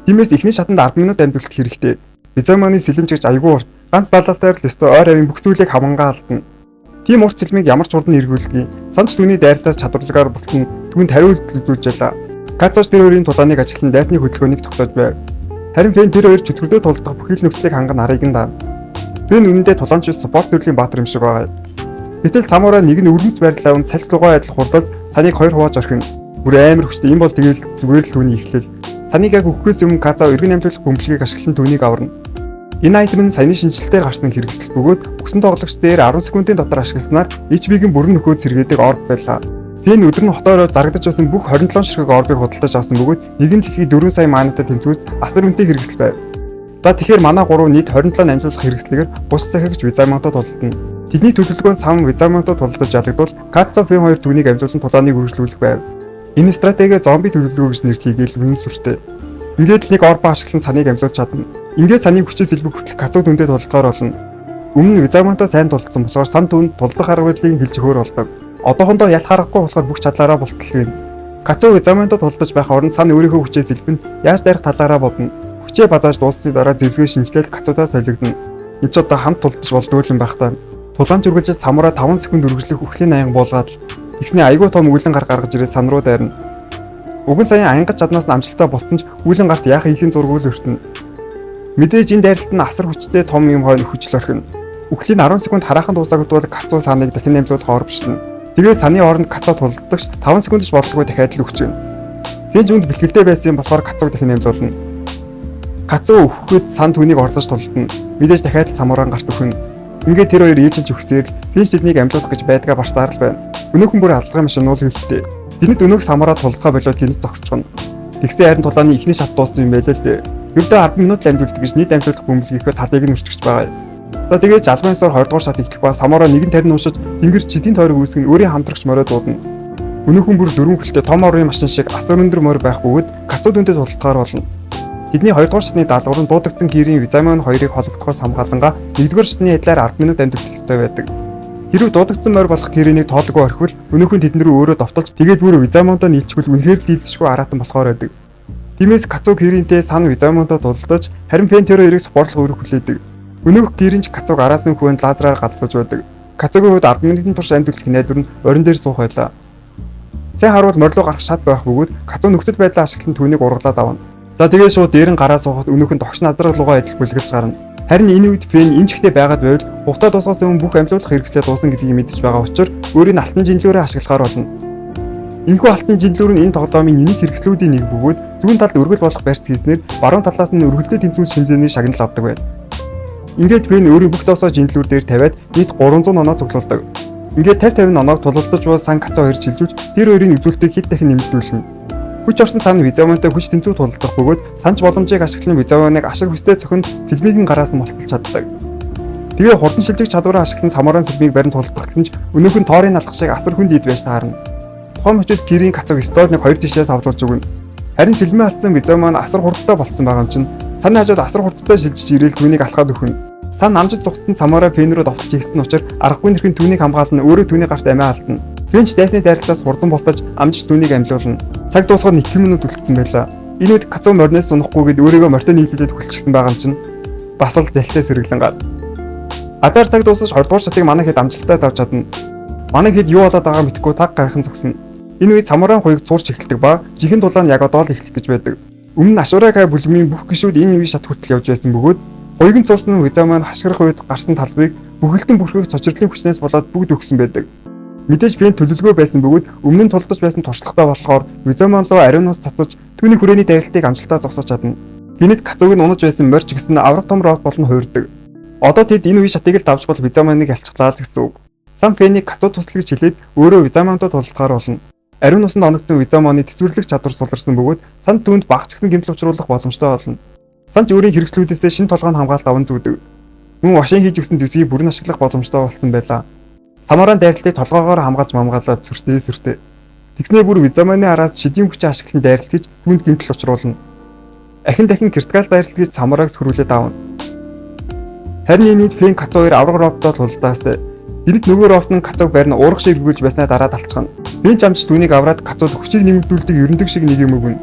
Тиймээс эхний шатанд 10 минут амьд үлдэх хэрэгтэй. Визаманы сэлэмж гэж айгүй урт ганц далаатаар л өстө ойр авийн бүх зүйлийг хавангаа алдна. Тийм урт сэлмийг ямар ч хурдан эргүүлдэг. Санч түүний дайрлаас чадварлагаар бултан түүнд хариу үйлдэл үзүүлж байлаа. Кацоч тэр хоёрын тулааныг ажиглан дайсны хөдөлгөөнийг тогтоож байв. Харин Фэн тэр хоёр чөтгөрдөө тулдах бүхий л нөхцөлийг ханган арыг нь даана. Фэн үнэндээ тулаанч биш, support төрлийн баатар юм шиг байгаа. Гэтэл самурай нэг нь өргөц байрлал аван салхи лугай адил хурдал саныг хоёр хувааж орхино. Бүр амар хүчтэй юм бол тэгэл зүгээр л түүний эхлэл. Саныг яг өгөхөөс өмнө Каза өргөн амьдлах бөмбөлгийг ашиглан түүнийг аварна. Энэ item нь саяны шинэчлэлтээр гарсан хэрэгсэл бөгөөд өгсөн тоглогч дээр 10 секундын дотор ашигласнаар HP-г нь бүрэн нөхөөд сэргээдэг orb байлаа. Фэн өдөр нь хотоороо зарагдаж байсан бүх 27 ширхэг orb-ыг худалдаж авсан бөгөөд нэг нь л ихийг 4 сая mana-тай тэмцүүц асар үнэтэй хэрэгсэл байв. За, тэгэхээр манай гурав нийт 27 амжуулах хэрэгслэгээр бус сахигч Визамонтой тулдна. Тэдний төлөвлөгөө нь сам Визамонтой тулдаж ялагдвал Кацо Фэн хоёр түүнийг амжуулан тулааныг үргэлжлүүлэх байв. Энэ стратеги зомби төлөвлөгөө гэж нэрлэхийг л үнэн сүртэй. Ингээд л нэг orb ашиглан саныг амжуулж чадна. Ингээд саныг хүчээс элбэг хүртэл Кацо түндэ тулдгаар болно. Өмнө нь Визамонтой сайн тулдсан болохоор сан түнд тулдах арга барилыг хэлж өгөхөр болдог. Одоохондоо ялах аргагүй болохоор бүх чадлаараа болтол гин. Кацо Визамонтой тулдаж байх оронд сан өөрийнхөө хүчээс элбэн яаж дайрах талаараа бодно. Хүчээ базааж дууссаны дараа зэвсгээ шинжилээд Кацудаа солигдоно. Энд ч одоо хамт тулдаж болдгоо юм байх та. Тулаанч үргэлжил самурай 5 секунд үргэлжлэх үхлийн аян буулгаад л тэгсний айгүй том үүлэн гар гаргаж ирээд сан руу дайрна. Уг нь саяхан аянгаж чаднаас нь амжилттай болцсон ч үүлэн гарт яах ихийн зургуул өртөнө. Мэдээж энэ дайралт нь асар хүчтэй том юм хойно хүчл орхино. Үхлийн 10 секунд хараахан дуусаагүй бол Кацу саныг дахин амжуулах орбшно. Тэгээд саны оронд Кацо тулдагч 5 секунд ч болдоггүй дахиад л өгчгөнө. Фэнж үнд бэлтгэлтэй байсан юм болохоор Кацуг дахин амжуулна. Кацу өгөхэд сан түүнийг орлож тулдна. Мэдээж дахиад л самурайн гарт өгнө. Ингээд тэр хоёр ээлжиж өгсөөр л Финч тэднийг амжуулах гэж байдгаа барсаар л байна. Өнөөхөн бүр аллагын машин нуул хөлттэй. Гэнэт өнөөх самураа тулдгаа болоод гэнэт зогсчихно. Тэгсэн харин тулааны эхний шат дууссан юм байлээ л дээ. Ердөө 10 минут л амьд үлддэг гэж нийт амьдлуулах бөмбөлгийнхөө талыг нь өрчгөж байгаа юм. За тэгээд жалбан ёсоор 20 дугаар шат эхлэх ба самураа нэгэн тарин уншиж тэнгэр чидийн тойрог үүсгэн өөрийн хамтрагч морио дуудана. Өнөөхөн бүр дөрвөн хөлтэй том орны машин шиг асар өндөр морь байх бөгөөд Кацу дүнтэй тултгаар болно. Тэдний 2 дугаар шатны даалгавар нь дуудагдсан гэрийн Визамон 2-ыг холбогдохоос хамгаалангаа 1 дугаар шатны адилаар 10 минут амьд үлдэх ёстой байдаг. Хэрв дуудагдсан морь болох гэрээнийг тоолгүй орхивол өнөөхөн тэдэн рүү өөрөө довтолж тэгээд бүр Визамондоо нийлчихвэл үнэхээр л нийлдэшгүй араатан болохоор байдаг. Тиймээс Кацу Киринтэй сан Визамондоо тулалдаж харин Фентеро эрэг спортлох үүрэг хүлээдэг. Өнөөх Киринч Кацуг араас нь хүүн лазераар гадлаж байдаг. Кацугийн хувьд 10 минутын турш амьд үлдэх найдвар нь орон дээр суух байлаа. Сайн харуул морилоо гарах шат байх бөгөөд Кацу нөхцөл байдлаа ашиглан түүнийг ургалаад авна. За тэгээд шууд дээр нь гараа суухад өнөөх нь догш назраг руугаа идэл бүлгэлж гарна. Харин энэ үед Фен энэ чигтээ байгаад байвал хугацаа дуусахаас өмнө бүх амьлуулах хэрэгслээ дуусан гэдгийг мэдэж байгаа учраас өөрийн алтан жинлүүрээ ашиглахаар болно. Энэхүү алтан жинлүүр нь энэ тоглоомын энийг хэрэгслүүдийн нэг бөгөөд зүүн талд өргөл болох барьц хийснээр баруун талаас нь өргөлдөө тэмцүүл шимзээний шагнал авдаг байна. Ингээд Фен өөрийн бүх зовсоо жинлүүр дээр тавиад нийт 300 оноо цуглуулдаг. Ингээд 50 50 оноог тулалдаж буй сан Кацу хоёр чилжүүлж тэр хоёрын үзүүлэлтийг хэд дахин нэмэгдүүлнэ. Хүч орсон сан Визамонтой хүч тэнцүү тулалдах бөгөөд санч боломжийг ашиглан Визамоныг ашиг хүстэй цохинд сэлмийг нь гараас нь болтолж чаддаг. Тэгээ хурдан шилжих чадвараа ашиглан самурайн сэлмийг барин тулалдах гэсэн ч өнөөх нь тоорын алхах шиг асар хүнд ид байж таарна. Тухайн мөчид Кирийн Кацуг стол нэг хоёр тишээс авлуулж өгнө. Харин сэлмээ алдсан Визамон асар хурдтай болцсон байгаа юм чинь сан хажууд асар хурдтай шилжиж ирээл түүнийг алхаад өгнө. Сан амжид зугтсан самурай Фен рүү довтолж ихсэн учраас аргагүй нэрхэн түүнийг хамгаална, өөрөө түүний гарт амиа алдна. Фенч дайсны дайрлалаас хурдан болтож амжиж түүнийг амьлуулна. Цаг дуусахад 1 минут үлдсэн байлаа. Энэ үед Кацу морноос унахгүй гэд өөрийгөө морьтой нийлүүлээд хүлчихсэн байгаа юм чинь бас л залтай сэргэлэн гад. Азар цаг дуусаж 20 дугаар шатыг манай хэд амжилттай давж чадна. Манай хэд юу болоод байгааг мэдэхгүй таг гархан зогсно. Энэ үед самурайн хуйг цуурч эхэлдэг ба жинхэнэ тулаан яг одоо л эхлэх гэж байдаг. Өмнө нь Ашурагай бүлмийн бүх гишүүд энэ үеийн шат хүртэл явж байсан бөгөөд хуйгын цуурсан Визаман хашгирах үед гарсан талбайг бүхэлдэн бүрхэг цочрлын хүчнээс болоод бүгд өгсөн байдаг. Мэдээж Бен төлөвлөгөө байсан бөгөөд өмнө нь тулдаж байсан туршлагатай болохоор Визаман руу ариун нус цацаж түүний хүрээний дайралтыг амжилттай зогсоож чадна. Гэнэт Кацуг нь унаж байсан морь ч гэсэн авраг том робот болон хуурдаг. Одоо тэд энэ үеийн шатыг л давж бол Визаманыг ялчихлаа л гэсэн үг. Сан Фенийг Кацу туслах гэж хэлээд өөрөө Визамантай тулалдахаар болно. Ариун нусанд оногдсон Визаманы төсвөрлөх чадвар суларсан бөгөөд сан түүнд багч гэсэн гэмтэл учруулах боломжтой болно. Сан ч өөрийн хэрэгслүүдээсээ шин толгойн хамгаалалт аван зүүдэг. Мөн вашин хийж өгсөн зэвсгийг бүрэн ашиглах боломжтой болсон байлаа. Самурайн дайралтыг толгоогоор хамгаалж мамгаалаад сүртэй сүртэй. Тэгснээ бүр Визаманы араас шидийн хүчээ ашиглан дайралт хийж түүнд гэмтэл учруулна. Ахин дахин критикал дайралт гэж самурайг сөрүүлээд авна. Харин энэ үед Фен Кацу хоёр авраг роботтой тулалдаастай. Гэнэт нөгөө робот нь Кацуг барин уурах шиг эргүүлж байснаа дараад алчихна. Фен ч амж түүнийг авраад Кацуд хүчийг нэмэгдүүлдэг ерөндөг шиг нэг юм өгнө.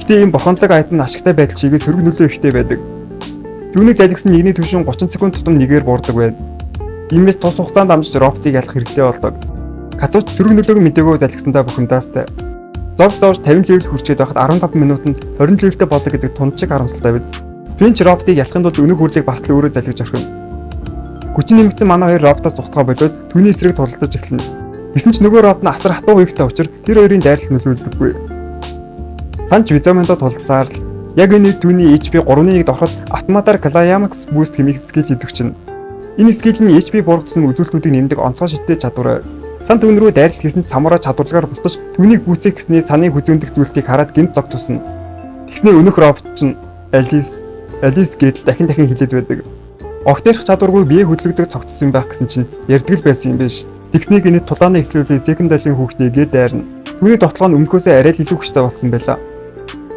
Гэхдээ ийм бурханлаг айтан ашигтай байдал чигээ сөрөг нөлөө ихтэй байдаг. Түүнийг залгисан нэгний түвшин 30 секунд тутам нэгээр буурдаг байна. Иймээс тус хугацаанд амжиж роботыг ялах хэрэгтэй болдог. Кацууч сөрөг нөлөөг мдэггүй залгисандаа бухимдаастай. Зов зовж 50 level хүрчээд байхад 15 минутанд 20 level тэй болдог гэдэг тунд чиг харамсалтай биз. Финч роботыг ялахын тулд өнөг хүрлийг бас л өөрөө залгиж орхино. Хүчин нэмэгдсэн манай хоёр роботоос зугтгаа болоод түүний эсрэг тулалдаж эхэлнэ. Гэсэн ч нөгөө робот нь асар хатуу хуйгтай учраас тэр хоёрын дайралт нөлөөлдөггүй. Санч Визамондо тулалдсаар л яг энэ үед түүний HP 3.1-д ороход автоматар Climax Boost хэмээх skill идэвхжинэ. Энэ skill нь HP буурагдсан үзүүлэлтүүдийг нэмдэг онцгой шидтэй чадвар. Сан түүн рүү дайралт хийсэн ч самурай чадварлагаар бултаж түүнийг гүйцээх гэсний саны хүзүүндэх зүйлтийг хараад гинт зог тусно. Тэгснээ өнөөх робот чинь Алис Алис гэдэл дахин дахин хэлээд байдаг. Огт ярих чадваргүй бие хөдлөгдөг цогцсон юм байх гэсэн чинь ярьдаг л байсан юм биш. Тэгсний гинэт тулааны эхлүүлээ second айлын хүүхдээ гээд дайрна. Түүний довтлогоо нь өмнөхөөсөө арай л илүү хүчтэй болсон байлаа.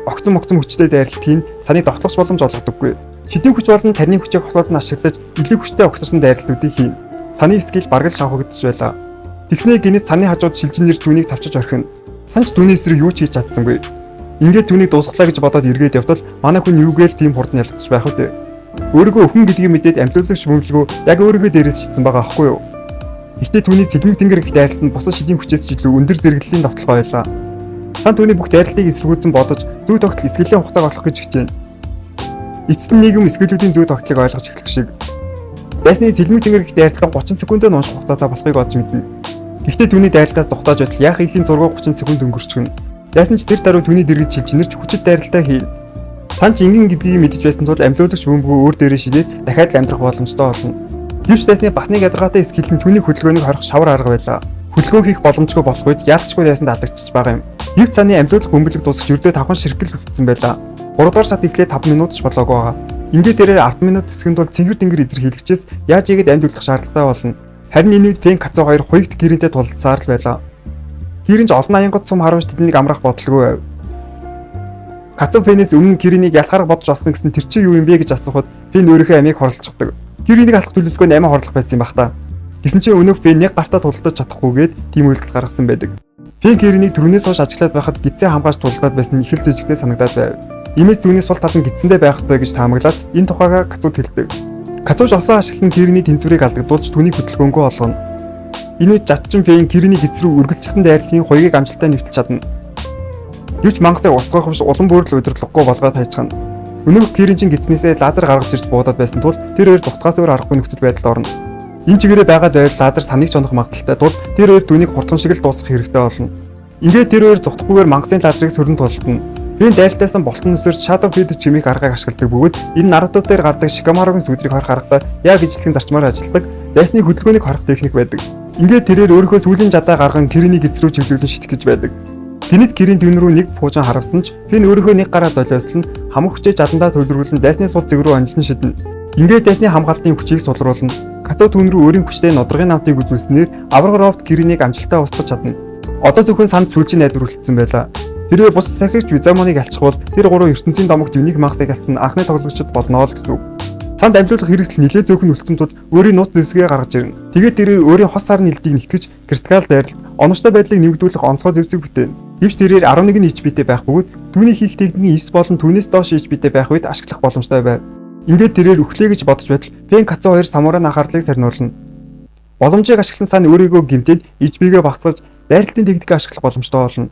Огцон огцон хүчтэй дайралт хийн саныг довтлох боломж олгодоггүй. Шидийн хүч болон тарны хүчийг хослоод нь ашиглаж илүү хүчтэй угсарсан дайралтуудыг хийн. Саны skill бараг л шавхагдаж байлаа. Тэгснээ гинэт саны хажууд шилжин нэр түүнийг цавчиж орхино. Санч түүний эсрэг юу ч хийж чадсангүй. Ингээд түүнийг дуусгалаа гэж бодоод эргээд явтал манай хүн юугээл тийм хурдан ялагдчих байх вэ? Өөрийгөө өхөн гэдгийг мэдээд амьлуулагч бөмбөлгөө яг өөрийгөө дээрээс шидсэн байгаа аахгүй юу? Гэхдээ түүний цэлмэг тэнгэр их дайралт нь бусад шидийн хүчээс ч илүү өндөр зэрэглэлийн довтлогоо байлаа. Сан түүний бүх дайралтыг эсэргүүцэн бодож зүй тогтол skill ийн хугацааг олох гэж хичээнэ. Эцэст нь нийгэм skill үүдийн зүй тогтлыг ойлгож эхлэх шиг. Дайсны цэлмэг тэнгэр их дайралтан 30 секундэд унших хугацаатай болохыг олж мэднэ. Гэхдээ түүний дайралтаас зугтааж байтал яах ихийн зураг 30 секунд өнгөрчихнө. Дайсан ч тэр даруй түүний дэргэд шилжинэрч хүчит дайралтай хийнэ. Тан ч ингэн гэдгийг мэдэж байсан тул амьлуулагч бөмбөгөө өөр дээрээ шидээд дахиад л амьдрах боломжтой болно. Гэвч дайсны бас нэг ядаргаатай skill нь түүний хөдөлгөөнийг хорих шавар арга байлаа. Хөдөлгөөн хийх боломжгүй болох үед яалтчгүй дайсанд алдагдчихж байгаа юм. Гэвч Саны амьлуулах бөмбөлөг дуусах ердөө 5 ширхэг үлдсэн байлаа. 3 дугаар шат эхлээд 5 минут ч болоогүй байгаа. Ингээд тэрээр 10 минут хэсгэнд бол цэнгэр тэнгэр эзэрхийлэгчээс яаж игээд амьд үлдэх шаардлагатай болно. Харин энэ үед Фэн Кацо хоёр хуйгт гэрэнтэй тулалдсаар л байлаа. Киринч олон аянгат сум харуулж тэднийг амраах бодлого байв. Кацо Фэнээс өмнө Киринийг ялахаар бодож олсон гэсэн тэр чинь юу юм бэ гэж асуухад Фэн өөрийнхөө амийг хорлцдог. Киринийг алах төлөвлөгөө нь амиа хорлох байсан юм бах та. Гэсэн чинь өнөөх Фэн нэг гартаа тулалдаж чадахгүйгээд тийм үйлдэл гаргасан байдаг. Фэн Киринийг түрүүнээс хойш ажиглаад байхад гидсээ хамгаалж тулалдаад байсан нь их л зэжигтэй санагдаад байв. Иймээс түүний сул тал нь гидсэндээ байх ёстой гэж таамаглаад энэ тухайга Кацуд хэлдэг. Кацууч олсон ашиглан Кириний тэнцвэрийг алдагдуулж түүнийг хөдөлгөөнгүй олгоно. Энэ үед жадчин Фэн Кириний гидс рүү үргэлжлсэн дайрлалын хуйгийг амжилттай нэвтэлж чадна. Гэвч мангасыг устгах биш улам бүр л удирдлагагүй болгоод хайчихна. Өнөөх Кирин чин гидснээсээ лазер гаргаж ирж буудаад байсан тул тэр хоёр дутгаас өөр аргагүй нөхцөл байдалд орно. Энэ чигээрээ байгаад байвал лазер саныг ч онох магадлалтай тул тэр хоёр түүнийг хурдхан шиг л дуусгах хэрэгтэй болно. Ингээд тэр хоёр зугтахгүйгээр мангасын лазерыг сөрөн тултна. Фэн дайралтайсан болтон нүсээр Shadow Feed чимээх аргыг ашигладаг бөгөөд энэ Naruto дээр гардаг Shikamaru-гийн сүдрийг хорих аргатай яг ижилхэн зарчмаар ажилладаг дайсны хөдөлгөөнийг хорих техник байдаг. Ингээд тэрээр өөрийнхөө сүүлийн жадаа гарган Кириний гидс рүү чиглүүлэн шидэх гэж байдаг. Тэнэд Кирин түүн рүү нэг пуужин харавсан ч Фэн өөрийнхөө нэг гараа золиослон хамаг хүчээ жадандаа төвлөрүүлэн дайсны сул зэг рүү онилон шидэнэ. Ингээд дайсны хамгаалтын хүчийг сулруулна. Кацо түүн рүү өөрийн хүчтэй нударгын намтыг үзүүлснээр аварга робот Киринийг амжилттай устгах чадна. Одоо зөвхөн санд сүүлчийн найдвар үлдсэн байлаа. Тэрээр бус сахигч Визамоныг алчих бол тэр гурван ертөнцийн домогт юуник мангасыг алсан анхны тоглогчид болно л гэсэн үг. Санд амьлуулах хэрэгсэл нэлээд зөөхөн үлдсэн тул өөрийн нууц зэвсгээ гаргаж ирнэ. Тэгээд тэрээр өөрийн хос сарны элдийг нэгтгэж критикал дайралт, оновчтой байдлыг нэмэгдүүлэх онцгой зэвсэг бүтээнэ. Гэвч тэрээр 11 HP-тэй байх бөгөөд түүний хийх техникийн 9 болон түүнээс доош HP-тэй байх үед ашиглах боломжтой байв. Ингээд тэрээр өглөө гэж бодож байтал Фэн Кацо хоёр самурайн анхаарлыг сарниулна. Боломжийг ашиглан сан өөрийгөө гэмтээд HP-гээ багасгаж дайралтын техникийг ашиглах боломжтой болно.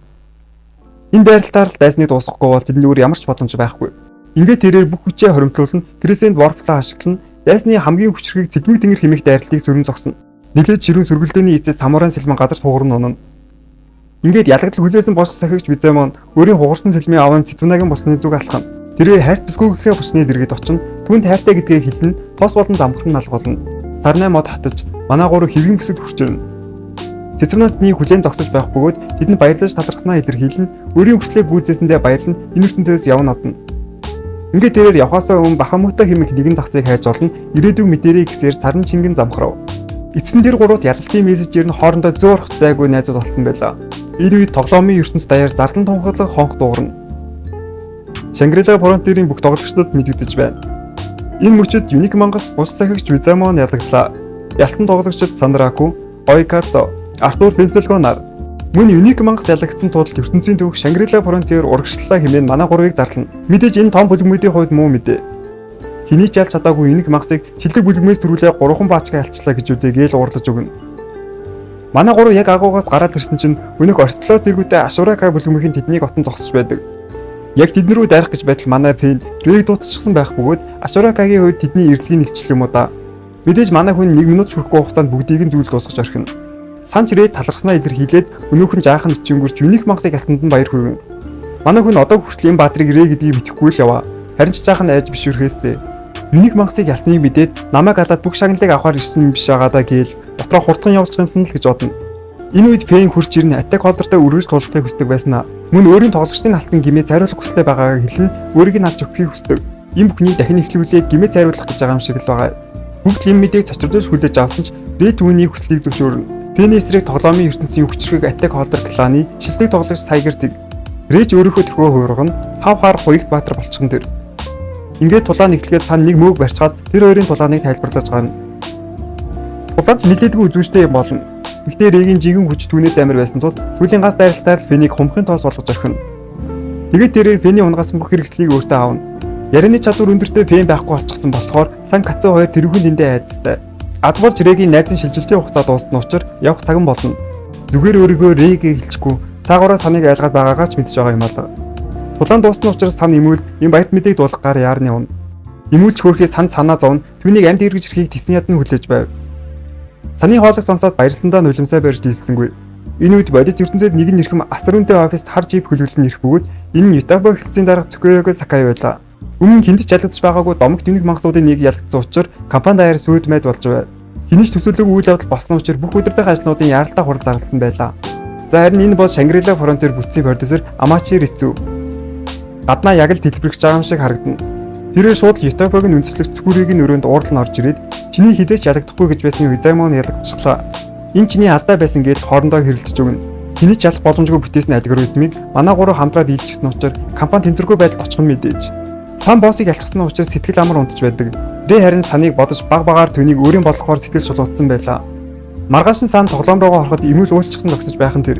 Энэ дайралтаар л дайсныг дуусгахгүй бол тэдэнд өөр ямар ч боломж байхгүй. Ингээд тэрээр бүх хүчээ хоримтлуулна, Crescent Warp-лаа ашиглан дайсны хамгийн хүчрхэг цэлмэг тэнгэр хэмээх дайралтыг сөрөн зогсно. Нэлээд ширүүн сөргөлдөөний эцэс самурайн сэлмэн газар хугарна унана. Ингээд ялагдал хүлээсэн бос сахигч Визамон өөрийн хугарсан сэлмийн аван Сицунагийн булчны зүг алхана. Тэрээр хайрт бүсгүйгийнхээ булчны дэргэд очино, түүнд хайртай гэдгээ хэлнэ, тос болон замхан налгуулна. Сарнай мод хатаж, манай гурав хэвийн бүсэд хүрч ирнэ. Сицуна тэднийг хүлээн зогсож байх бөгөөд тэдэнд баярлаж талархснаа илэрхийлнэ, өөрийн хүслээ гүйцээсэндээ баярлан энэ ертөнцөөс явна одно. Ингээд тэрээр явхаасаа өмнө Бахамута хэмээх нэгэн загсыг хайж олно, ирээдүйг мэдэрэй гэсээр саран чингэн замхрав. Эцэст нь тэр гурвууд ялалтын мессежээр нь хоорондоо зөөрөх зайгүй найзууд болсон байлаа. Энэ үед тоглоомын ертөнц даяар зарлан тунхаглах хонх дуугарна. Шангрила Фронтирийн бүх тоглогчдод мэдэгдэж байна. Энэ мөчид Юник Мангас бус сахигч Визамон ялагдлаа. Ялсан тоглогчид Сандраку, Ойкацо, Артур Фенселгонар. Мөн Юник Мангас ялагдсан тул ертөнцийн түүх Шангрила Фронтир урагшлалаа хэмээн манай гурвыг зарлана. Мэдээж энэ том бүлгмүүдийн хувьд муу мэдээ. Хэний ч ялж чадаагүй Юник Мангасыг шилдэг бүлгмээс түрүүлээ 3 баачгаа ялчлаа гэж үдээ гээл уурлаж өгнө. Манай гурав яг агуугаас гараад ирсэн чинь өнөөх орцлоо тэргүүтээ Ашурака бүлгмийнхэн тэднийг отон зогсож байдаг. Яг тэдэн рүү дайрах гэж байтал манай Фэн Рэг дуутчихсан байх бөгөөд Ашуракагийн хувьд тэдний эрэлгийг илчлэх юм уу да. Мэдээж манай хүн 1 минут ч хүрэхгүй хугацаанд бүгдийг нь зүйл дуусгаж орхино. Санч Рэг талархснаа илэрхийлээд өнөөх нь жаахан ичингүрч Юник мангасыг ялсанд нь баяр хүргэнэ. Манай хүн одоо хүртэл энэ баатрыг Рэг гэдгийг мэдэхгүй л яваа. Харин ч жаахан айж бишүрхээстэй. Юник мангасыг ялсныг мэдээд намайг алаад бүх шагналыг авахар ирсэн юм биш байгаа даа гээл дотроо хурдхан явуулчих юмсан л гэж бодно. Энэ үед Фэн хурч ирнэ Attack Holder-тай үргэлж тулалдахыг хүсдэг байсан аа. Мөн өөрийн тоглогчдын алсан гимээ цайруулах хүсэлтэй байгаагаа хэлэн өөрийг нь алж өгөхийг хүсдэг. Энэ бүхнийг дахин эхлүүлээд гимээ цайруулах гэж байгаа юм шиг л байгаа. Бүгд л энэ мэдээг цочролж хүлээж авсан ч Рэ түүний хүслийг зөвшөөрнө. Фэний эсрэг тоглоомын ертөнцийн хүчрхэг Attack Holder кланы шилдэг тоглогч Сайгер Тэг. Рэж өөрийнхөө тэрхүү хувирган хав хаар хуйгт баатар болчихсон тэр. Ингээд тулаан эхлэгээд сан нэг мөөг барьцгаад тэр хоёрын тулааныг тайлбарлаж гарна. Тулаан ч нилээдгүй үзүүштэй юм болно. Гэхдээ Рэгийн жинхэнэ хүч түүнээс амар байсан тул сүүлийн ганц дайралтаар л Фенийг хумхын тоос болгож орхино. Тэгээд тэрээр Фений унгасан бүх хэрэгслийг өөртөө авна. Ярианы чадвар өндөртэй Фен байхгүй болчихсон болохоор Сан Кацу хоёр тэрүүхэн тэндээ айдастай. Аз болж Рэгийн найзын шилжилтийн хугацаа дуусна учраа явах цаг нь болно. Зүгээр өөрийгөө Рэгээ хэлчихгүй цаагаараа саныг айлгаад байгаагаа ч мэдж байгаа юм алга. Тулаан дуусна учраас сан эмүүл энэ баярт мэдээг дуулгахаар яарны явна. Эмүүлч хөөрхий сан санаа зовно түүнийг амьд эргэж ирэхийг тэсэн ядан хүлээж байв. Саны хоолыг сонсоод баярлсандаа нулимсаа барьж дийлсэнгүй. Энэ үед бодит ертөнцид нэгэн нэрхэм асар үнэтэй оффист хар жип хөлөглөн ирэх бөгөөд энэ нь Ютабо хэлтсийн дарга Цукуёго Сакай байлаа. Өмнө хэнд ч ялагдаж байгаагүй домогт юник мангасуудын нэг ялагдсан учраа компани даяар сүйд майд болж байв. Хэний ч төсөөлөөгүй үйл явдал болсон учраас бүх удирдах ажлуудын яралтай хурал зарласан байлаа. За харин энэ бол Shangri-La Frontier бүтцийн продюсер Амачи Рицү. Гаднаа яг л дэлбэрэх байгаа юм шиг харагдана. Тэрээр шууд л Ютопог нь үндэслэх цүхүүрийг нь өрөөнд уурал нь орж ирээд чиний хідээч ялагдахгүй гэж байсан Визамон ялагдчихлаа. Энэ чиний алдаа байсан гэж хоорондоо хэрэлдэж өгнө. Хэний ч ялах боломжгүй бүтээсэн алгоритмыг манай гурав хамтраад ийлчихсэн учраас компани тэнцвэргүй байдалд очих нь мэдээж. Сан боссыг ялчихсан учраас сэтгэл амар унтж байдаг. Рэ харин саныг бодож баг багаар түүнийг өөрийн болгохоор сэтгэл шулуутсан байлаа. Маргааш нь сан тоглоом руугаа ороход эмүүл уулчихсан зогсож байх нь тэр.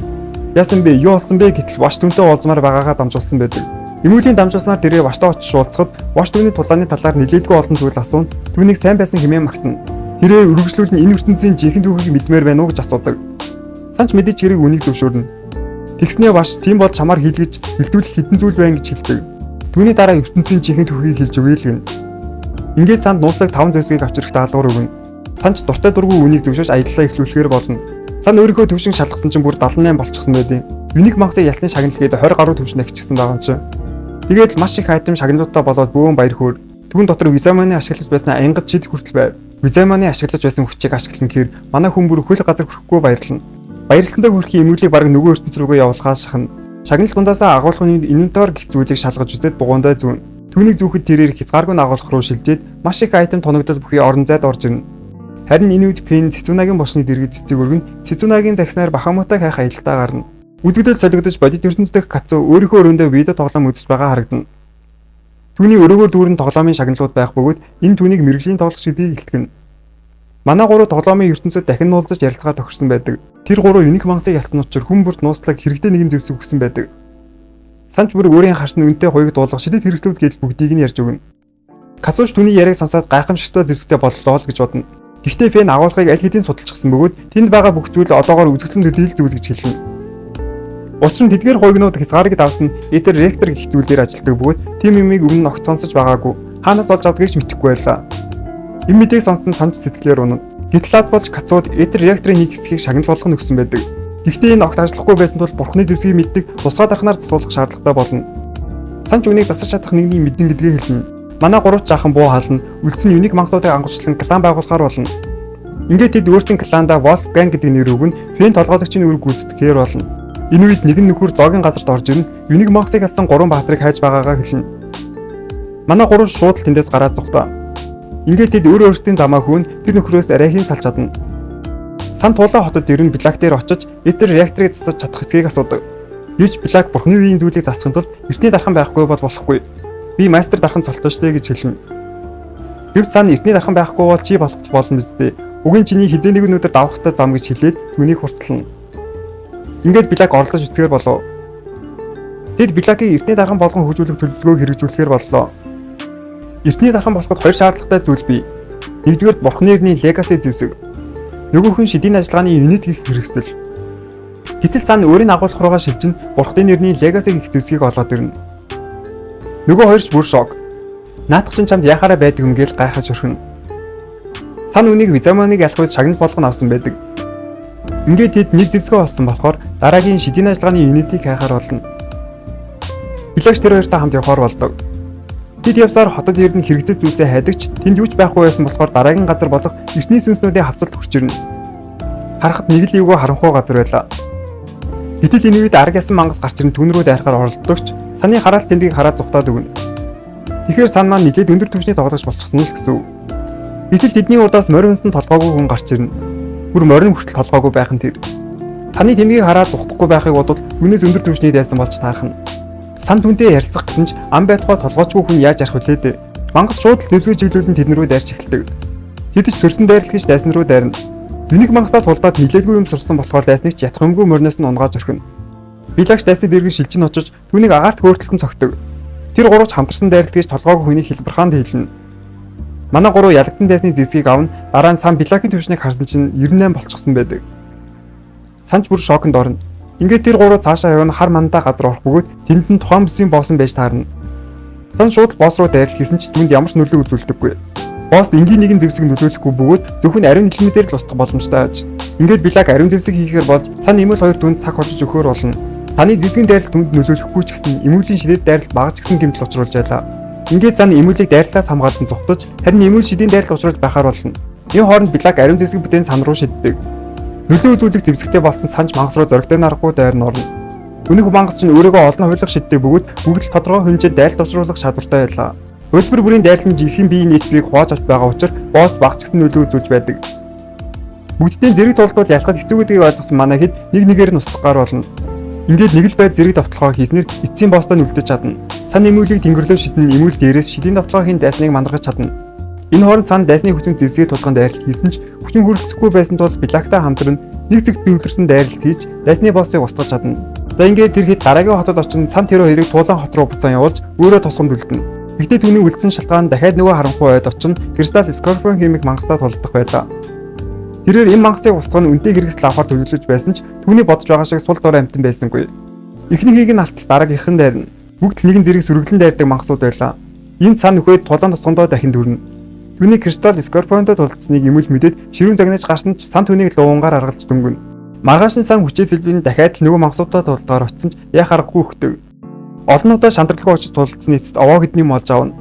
Яасан бэ? Юу болсон бэ гэтэл Ваш түүнтэй уулзмаар байгаагаа дамжуулсан байдаг. Эмүүлийн дамжуулснаар тэрээр Ваштай очиж уулзахад Ваш түүний тулааны талаар нилээдгүй олон зүйл асууна. Түүнийг сайн байсан хэмээн магтана. Тэрээр үргэлжлүүлэн энэ ертөнцийн жинхэнэ түүхийг мэдмээр байна уу гэж асуудаг. Санч мэдээж хэрэг үнийг зөвшөөрнө. Тэгснээ Ваш тийм бол чамаар хийлгэж бэлдүүлэх хэдэн зүйл байна гэж хэлдэг. Түүний дараа ертөнцийн жинхэнэ түүхийг хэлж өгье л гэнэ. Ингээд санд нууцлаг 5 зэвсгийг авчрах даалгавар өгнө. Санч дуртай дургүй үнийг зөвшөөрч аяллаа эхлүүлэхээр болно. Сан өөрийнхөө төвшин шалгасан чинь бүр 78 болчихсон байдیں۔ Юник мангасыг ялсны шагнал гээд 20 гаруй төвшин ахичихсан байгаа юм чинь. Тэгээд л маш их item шагналуудтай болоод бөөн баяр хөөр. Түүн дотор Визаманы ашиглаж байсан ангад шид хүртэл байв. Визаманы ашиглаж байсан хүчийг ашиглан гэхээр манай хүн бүр хөл газар хүрэхгүй баярлана. Баярлсандаа хүрэхийн эмүүлийг бараг нөгөө ертөнц рүүгээ явуулахаас шахна. Шагнал дундаасаа агуулгын инвентар гэх зүйлийг шалгаж үзээд бугуандаа зүүн. Түүнийг зүүхэд тэрээр хязгааргүй агуулгах руу шилжээд маш их item тоногдол бүхий орон зайд орж ирнэ. Харин энэ үед Пен Цэцүнагийн босны дэргэд цэцэг өргөн Цэцүнагийн загснаар Бахамотаг хайх аялалтаа гарна. Үзэгдэл солигдож бодит ертөнц дэх Кацу өөрийнхөө өрөөндөө видео тоглоом үзэж байгаа харагдана. Түүний өрөөгөөр дүүрэн тоглоомын шагналууд байх бөгөөд энэ түүнийг мэргэжлийн тоглогч гэдгийг илтгэнэ. Манай гурав тоглоомын ертөнцөд дахин уулзаж ярилцгаа тохирсон байдаг. Тэр гурав юник мангасыг ялсан учир хүн бүрт нууцлаг хэрэгтэй нэгэн зэвсэг өгсөн байдаг. Санч бүр өөрийн харсан үнэтэй хуйг дуулах шидэт хэрэгслүүд гэж бүгдийг нь ярьж өгнө. Касууч түүний яриаг сонсоод гайхамшигтай зэвсэгтэй боллоо л гэж бодно. Гэхдээ Фен агуулгыг аль хэдийн судалчихсан бөгөөд тэнд байгаа бүх зүйл одоогоор үзэсгэлэн төдийл зүйл гэж хэлнэ. Учир нь тэдгээр хуйгнууд хязгаарыг давсан Ether Reactor гэх зүйл дээр ажилладаг бөгөөд тийм юмыг өмнө нь огт сонсож байгаагүй. Хаанаас олж авдгийг ч мэдэхгүй байлаа. Энэ мэдээг сонссон санч сэтгэлээр унана. Гэтэл аз болж Кацууд Ether Reactor-ын нэг хэсгийг шагнал болгон өгсөн байдаг. Гэхдээ энэ огт ажиллахгүй байсан тул бурхны зэвсгийг мэддэг тусгай дархнаар засуулах шаардлагатай болно. Санч үнийг засаж чадах нэгнийг мэднэ гэдгээ хэлнэ. Манай гурав жаахан буу хаална, үлдсэн юник мангасуудыг ангуучлан клан байгуулахаар болно. Ингээд тэд өөрсдийн кландаа Wolf Gang гэдэг нэр өгнө, Фен толгойлогчийн үүрэг гүйцэтгэхээр болно. Энэ үед нэгэн нөхөр зоогийн газарт орж ирнэ, юник мангасыг алсан гурван баатрыг хайж байгаагаа хэлнэ. Манай гурав шууд л тэндээс гараад зугтаа. Ингээд тэд өөр өөрсдийн замаа хөөн тэр нөхрөөс арайхийн салж чадна. Сан тулаа хотод ирэн Блак дээр очиж Ether реакторыг засаж чадах хэсгийг асуудаг. Гэвч Блак бурхны үеийн зүйлийг засахын тулд эртний дархан байхгүй бол болохгүй. Би мастер дархан цолтой штэ гэж хэлнэ. Гэвч сан эртний дархан байхгүй бол чи болох болно биз дээ. Уг нь чиний хизээ нэгэн өдөр давах ёстой зам гэж хэлээд түүнийг хурцлана. Ингээд Блак оролдож үзэхээр болов. Тэд Блакийг эртний дархан болгон хөгжүүлэх төлөвлөгөөг хэрэгжүүлэхээр боллоо. Эртний дархан болоход хоёр шаардлагатай зүйл бий. Нэгдүгээрт бурхны эртний legacy зэвсэг. Нөгөөх нь шидийн ажиллагааны unit гэх хэрэгсэл. Гэтэл сан өөрийн агуулга руугаа шилжин бурхны нэрний legacy гэх зэвсгийг олоод ирнэ. Нөгөө хоёр ч бүр шок. Наадах чинь чамд яхаараа байдаг юм гээл гайхаж өрхөнө. Сан үнийг Визамоныг ялах үед шагнал болгон авсан байдаг. Ингээд тэд нэг зэвсгээ олсон болохоор дараагийн шидийн ажиллагааны unit-ийг хайхаар болно. Билэгч тэр хоёртой хамт явхаар болдог. Тэд явсаар хотод ирнэ хэрэгцээ зүйлсээ хайдагч тэнд юу ч байхгүй байсан болохоор дараагийн газар болох эртний сүнснүүдийн хавцалд хүрч ирнэ. Харахад нэг л эвгүй харанхуй газар байлаа. Гэтэл энэ үед арга ясан мангас гарч ирэн түүн рүү дайрахаар оролдогч саны хараалт тэмдгийг хараад зугтаад өгнө. Тэгэхээр сан маань нэлээд өндөр түвшний тоглогч болчихсон л гэсэн үг. Гэтэл тэдний урдаас морин үнсэн толгойгүй хүн гарч ирнэ. Бүр морин хүртэл толгойгүй байх нь тэр. Саны тэмдгийг хараад зугтахгүй байхыг бодвол түүнээс өндөр түвшний дайсан болж таарах нь. Сан түнтэй ярилцах гэсэн ч ам байтугай толгойчгүй хүн яаж ярих вүлээ дээ. Мангас шууд л зэвсэг чиглүүлэн тэдэн рүү дайрч эхэлдэг. Тэд ч сөрсөн дайрал гэж дайсан руу дайрна. Юник мангастаа тулдаад нилээдгүй юм сурсан болохоор дайсныг ч ятах юмгүй мориноос нь унгааж орхино. Билагч дайсны дэргэн шилжин очиж түүнийг агаарт хөөртөлтөн цогтөг. Тэр гурав ч хамтарсан дайралт гэж толгойг хүний хэлбэрхаанд хэлнэ. Манай гурав ялагдсан дайсны зэвсгийг авна, дараа нь сан Билакийн түвшнийг харсан чинь 98 болчихсон байдаг. Санч бүр шоконд орно. Ингээд тэр гурав цаашаа явна хар мандаа газар орох бөгөөд тэнд нь тухайн бүсийн босс нь байж таарна. Сан шууд босс руу дайрал хийсэн ч түүнд ямар ч нөлөө үзүүлдэггүй. Босс энгийн нэгэн зэвсэг нөлөөлөхгүй бөгөөд зөвхөн ариун нэлмээр л устгах боломжтой аж. Ингээд Билак ариун зэвсэг хийхээр болж сан эмүүл хоёр түнд цаг хожиж өгөхөөр болно. Саны зэвсгийн дайралт түнд нөлөөлөхгүй ч гэсэн эмүүлийн шидэд дайралт багаж гисэн гэмтэл учруулж байлаа. Ингээд сан эмүүлийг дайрлаас хамгаалан зугтаж харин эмүүл шидийн дайралт учруулж байхаар болно. Энэ хооронд Билак ариун зэвсэг бүтээн сан руу шиддэг. Нөлөө үзүүлэх зэвсэгтэй болсон санж мангас руу зоригтой нарахгүй дайрн орно. Үнэх мангас чинь өөрийгөө олон хувилах шиддэг бөгөөд бүгд л тодорхой хэмжээнд дайлт учруулах чадвартай байлаа. Хөлбөр бүрийн дайлан жинхэнэ биеийн HP-г хувааж авч байгаа учраас босс багч гэсэн нөлөө үзүүлж байдаг. Бүгддээ зэрэг тулдвал ялахад хэцүү гэдгийг ойлгосон манай хэд нэг нэгээр нь устгах гар болно. Ингээд нэг л бай зэрэг довтлогоо хийснээр эцсийн босстой нь үлдэж чадна. Сан эмүүлийг тэнгэр лүү шидэн эмүүл дээрээс шидийн довтлогын дайсныг мандаргаж чадна. Энэ хооронд сан дайсны хүчин зэвсгээ тулган дайралт хийсэн ч хүчин хүрэлцэхгүй байсан тул Билактай хамтран нэг зэгт төвлөрсөн дайралт хийж дайсны боссыг устгаж чадна. За ингээд тэр хэд дараагийн хотод очин сан тэр хоёрыг туулан хот руу буцаан явуулж өөрөө тосгонд үлдэнэ. Гэхдээ түүний үлдсэн шалтгаан дахиад нөгөө харанхуй ойд очин Кристалл Скорпион хэмээх мангастай тулдах байлаа. Тэрээр энэ мангасыг устгах нь үнэтэй хэрэгсэл авахар төлөвлөж байсан ч түүний бодож байгаа шиг сул дорой амьтан байсангүй. Эхнийхийг нь алтал дараагийнх нь дайрна. Бүгд л нэгэн зэрэг сөрөглөн дайрдаг мангасууд байлаа. Энэ сан нөхөд тулаан тосгондоо дахин дүрнэ. Түүний Кристалл Скорпионтой тулдсныг эмүүл мэдээд ширүүн загнаж гарсан ч сан түүнийг луунгаар аргалж дөнгөнө. Маргааш нь сан хүчээ сэлбэн дахиад л нөгөө мангасуудтай тулдгаар очсон ч яах аргагүй өгдөг. Олон удаа шандралгүй очиж тулдсны эцэст овоо хэдний юм олж авна.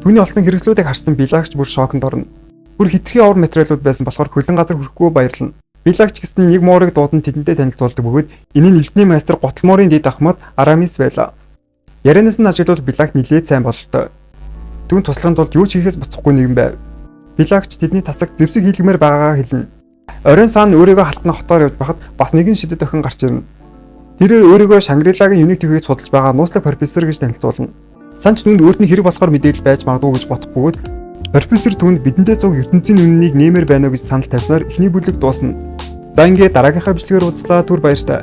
Түүний олсон хэрэгслүүдийг харсан Билагч бүр шоконд орно. Бүр хэтэрхий овор материалууд байсан болохоор хөлөн газар хүрэхгүй баярлна. Билагч гэсэн нэг муурыг дуудан тэдэнтэй танилцуулдаг бөгөөд энэ нь элдний мастер Готалмуурын дэд ахмад Арамис байлаа. Ярианаас нь ажиглавал Билак нилээд сайн бололтой. Түүн туслахын тулд юу ч хийхээс буцахгүй нэгэн байв. Билагч тэдний тасаг зэвсэг хийлгэмээр байгаагаа хэлнэ. Оройн сан өөрийгөө халтан хотоор явж байхад бас нэгэн шидэт охин гарч ирнэ. Тэрээр өөрийгөө Шангрилагийн юник төвийг судалж байгаа нууцлаг профессор гэж танилцуулна. Санч нүнд өөртний хэрэг болохоор мэдээлэл байж магадгүй гэж бодох бөгөөд профессор түүнд бидэнтэй цуг ертөнцийн үннийг нэмэр байна уу гэж санал тавьсаар эхний бүлэг дуусна. За ингээд дараагийнхаа бичлэгээр уулзлаа, түр баяртай.